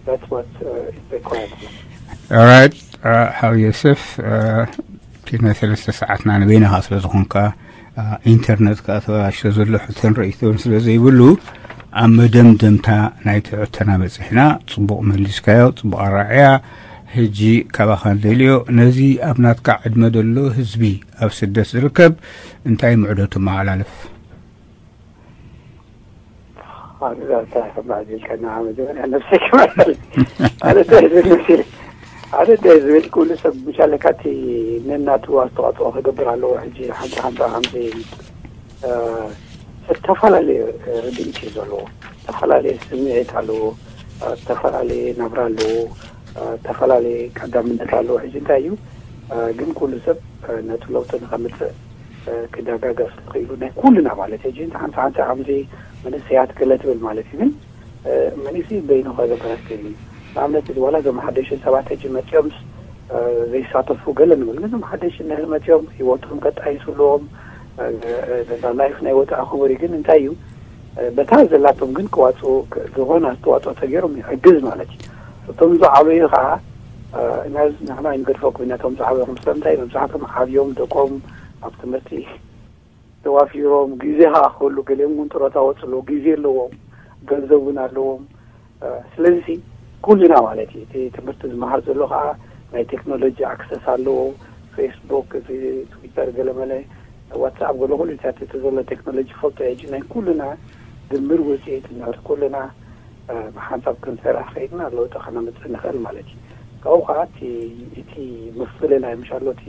That's what, uh, is required. ኦራይት፣ አ፣ ሓው ዮሴፍ፣ አ፣ እቲ ናይ ሰለስተ ሰዓትና ንበይንኻ ስለ ዝኾንካ፣ አ፣ ኢንተርነት ከኣ ተበላሽዮ ዘሎ ሕቶን ርእይቶን ስለ ዘይብሉ፣ ኣብ መደምደምታ ናይቲ ሕቶና በጺሕና። ጽቡቕ መሊስካዮ፣ ጽቡቕ ኣረኣእያ። ሕጂ ካባኻ ንደልዮ፣ ነዚ ኣብ ናትካ ዕድመ ዘሎ ህዝቢ ኣብ ስደት ዝርከብ እንታይ ምዕዶ ተመሓላልፍ? ኣሉላ፣ እንታይ ከም ኣዚልካና መጀመርያ ነብሰይ ክመርመር። ኣነ እንታይ ዝብል መሲል፣ ኣነ እንታይ ዝብል፣ ኩሉ ሰብ ምሻለካ እቲ ነናቱ ኣስተዋፅኦ ክገብር ኣለዎ። ሕጂ ሓንቲ ሓንቲ ከምዚ፣ እ፣ ዝተፈላለየ ርድኢት እዩ ዘለዎ። ዝተፈላለየ ስምዒት ኣለዎ። እ፣ ዝተፈላለየ ናብራ ኣለዎ። እ፣ ዝተፈላለየ ቀዳምነት ኣለዎ። ሕጂ እንታይ እዩ፣ እ፣ ግን ኩሉ ሰብ፣ እ፣ ነቲ ለውጢ ንኸምፅእ፣ እ፣ ክደጋገፍ ክኢሉ ናይ ኩልና ማለት እዩ። ሕጂ ሓንቲ ሓንቲ ከምዚ መንእሰያት ገለ ትብል ማለት እዩ። ግን፣ እ፣ መንእሰይ በይኑ ከገበረስ ደሊ። ንኣብነት፣ እዚ ዋላ እዞም ሓደሽቲ ሰባት ሕጂ መፂኦምስ፣ እ፣ ዘይሳተፉ ገለ ንብል። ግን እዞም ሓደሽቲ እንድሕር መፂኦም፣ ህይወቶም ከጣይሱ ኣለዎም፣ እ፣ እ፣ ነዛ ላይፍ ናይ ወፃኢ ክቡር እዩ። ግን እንታይ እዩ፣ እ፣ በታ ዘላቶም ግን ክዋፅኡ ክ-፣ ዝኾነ ኣስተዋፅኦ ተገይሮም ይሕግዝ ማለት እዩ። እቶም ዝዓበዩ ከዓ፣ እ፣ ነዚ ንሕና ኣይንገድፎ ኮይና፣ እቶም ዝዓበዩ፣ ስለምንታይ መብዛሕቶም ዓብዮም ደቆም ኣብ ትምህርቲ ተዋፊሮም፣ ግዜ ከዓ ክህሉ፣ ገሊኦም እውን ጡረታ ወፅኡ ኣለዉ፣ ግዜ ኣለዎም፣ ገንዘብ እውን ኣለዎም። እ፣ ስለዚ ኩልና ማለት እዩ፣ እቲ ትምህርቲ ዝመሃር ዘሎ ከዓ ናይ ቴክኖሎጂ ኣክሰስ ኣለዎ። ፌስቡክ፣ እዚ ትዊተር፣ ገለመለ፣ ዋትስኣፕ፣ ገለ ኩሉ እቲ ዘሎ ቴክኖሎጂ ፈልጦ። ሕጂ ናይ ኩልና ድምር ውፅኢት እንድሕር ኩልና፣ እ፣ ብሓንሳብ ክንሰርሕ ከይድና ለውጢ ከነምፅእ ንኽእል ማለት እዩ። ካብኡ ከዓ እቲ፣ እቲ ምፍልላይ ምሻሎ እቲ፣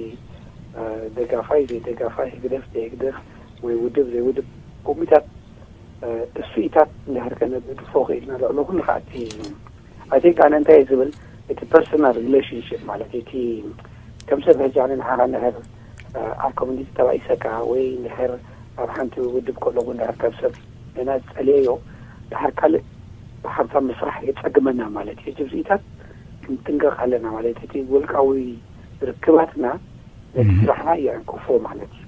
እ፣ ደጋፋይ ዘይደጋፋይ፣ ህግደፍ ዘይህግደፍ፣ ወይ ውድብ ዘይውድብ፣ ኮሚታት፣ እ፣ እሱኢታት እንድሕር ከነግድፎ ከይድና፣ ልዕሊ ኩሉ ከዓ እቲ፣ I think ኣነ እንታይ ዝብል፣ እቲ ፐርሰናል ሪሌሽንሽፕ ማለት እቲ ከም ሰብ ሕጂ ኣነ ንዓኻ እንድሕር፣ እ፣ ኣብ ኮሚኒቲ ተባኢሰካ ወይ እንድሕር ኣብ ሓንቲ ውድብ ከለኹ እንድሕር ከም ሰብ ገና ዝጸልየዮ፣ ድሓር ካልእ ብሓንሳብ ምስራሕ የጸግመና ማለት እዩ። ሕጂ ብዚኢታት ክንጥንቀቕ ኣለና ማለት እቲ ውልቃዊ ርክባትና ነቲ እም። ስራሕና የዕንቅፎ ማለት እዩ።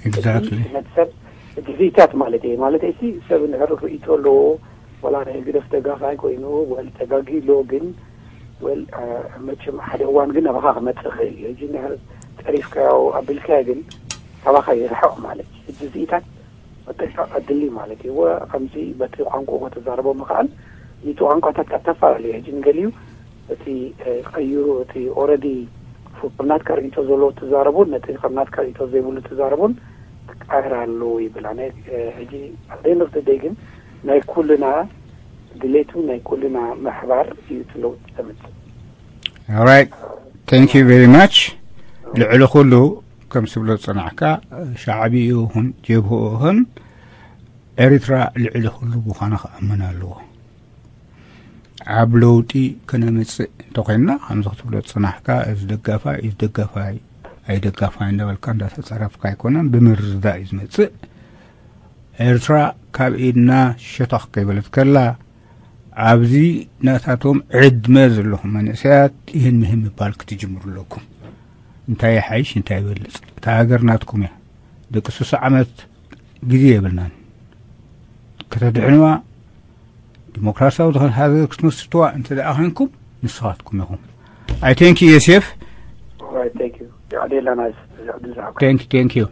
ኤግዛክትሊ። ነቲ ሰብ፣ እቲ ዚኢታት ማለት እየ። ማለት እቲ ሰብ እንድሕር ርእይቶ ኣለዎ፣ ዋላ ናይ ህግደፍ ደጋፋይ ኮይኑ፣ ወል ተጋጊ ኣሎ፣ ግን፣ ወል፣ አ፣ መቸም ሓደ እዋን ግን ናባኻ ክመጽእ ይኽእል እዩ። ሕጂ እንድሕር ጸሪፍካዮ፣ ኣቢልካዮ ግን ካባኻ ይርሕቕ ማለት እዩ። ሕጂ ዚኢታት መጠሻ ቀድሊ ማለት እዩ። ወ ከምዚ በቲ ቋንቋ ተዛረቦ ምኽኣል፣ እቲ ቋንቋታት ካብ ተፈላለዩ፣ ሕጂ ንገሊዩ እቲ ቀይሩ፣ እቲ ኦረዲ ከም ናትካ ርእቶ ዘለዎ ትዛረቡን ነቲ ከም ናትካ ርእቶ ዘይብሉ ትዛረቡን ክቃየር ኣለዎ ይብል። ኣነ ሕጂ ኣደይ ንክትደይ ግን ናይ ኩልና ድሌቱ ናይ ኩልና ምሕባር እዩ እቲ ለውጢ ዘምፅእ። Alright, thank you very much. ልዕሊ ኩሉ ከም ስብሎ ዝጸናሕካ፣ ሻዕብኡ ይኹን ጀብህኡ ይኹን ኤርትራ ልዕሊ ኩሉ ምዃና ክኣምን ኣለዎ። ኣብ ለውጢ ከነምጽእ እንተኾይንና፣ ከምዚ ክትብሎ ዝጸናሕካ፣ እዚ ደጋፋይ፣ እዚ ደጋፋይ፣ ኣይደጋፋይ እንዳበልካ እንዳተጸረፍካ ኣይኮነን፣ ብምርድዳእ እዩ ዝመጽእ። ኤርትራ ካብ ኢድና ሸተኽ ከይበለት ከላ፣ ኣብዚ ናታቶም ዕድመ ዘለኹም መንእሰያት ይህን ምህን ምባል ክትጅምሩ ኣለኩም። እንታይ ይሓይሽ፣ እንታይ ይበልጽ? እታ ሃገር ናትኩም እያ። ደቂ ስሳ ዓመት ግዜ የብልናን። ከተድሕንዋ፣ ዲሞክራሲያዊ ዝኾነ ሃገር ክትመስርትዋ እንተ ደኣ ኾንኩም፣ ንስኻትኩም ኢኹም። I thank you, ዮሴፍ። Right, thank you. የዕዴላ ናይስ እዚ ዕድል ዝሃብካ። Thank you, thank you.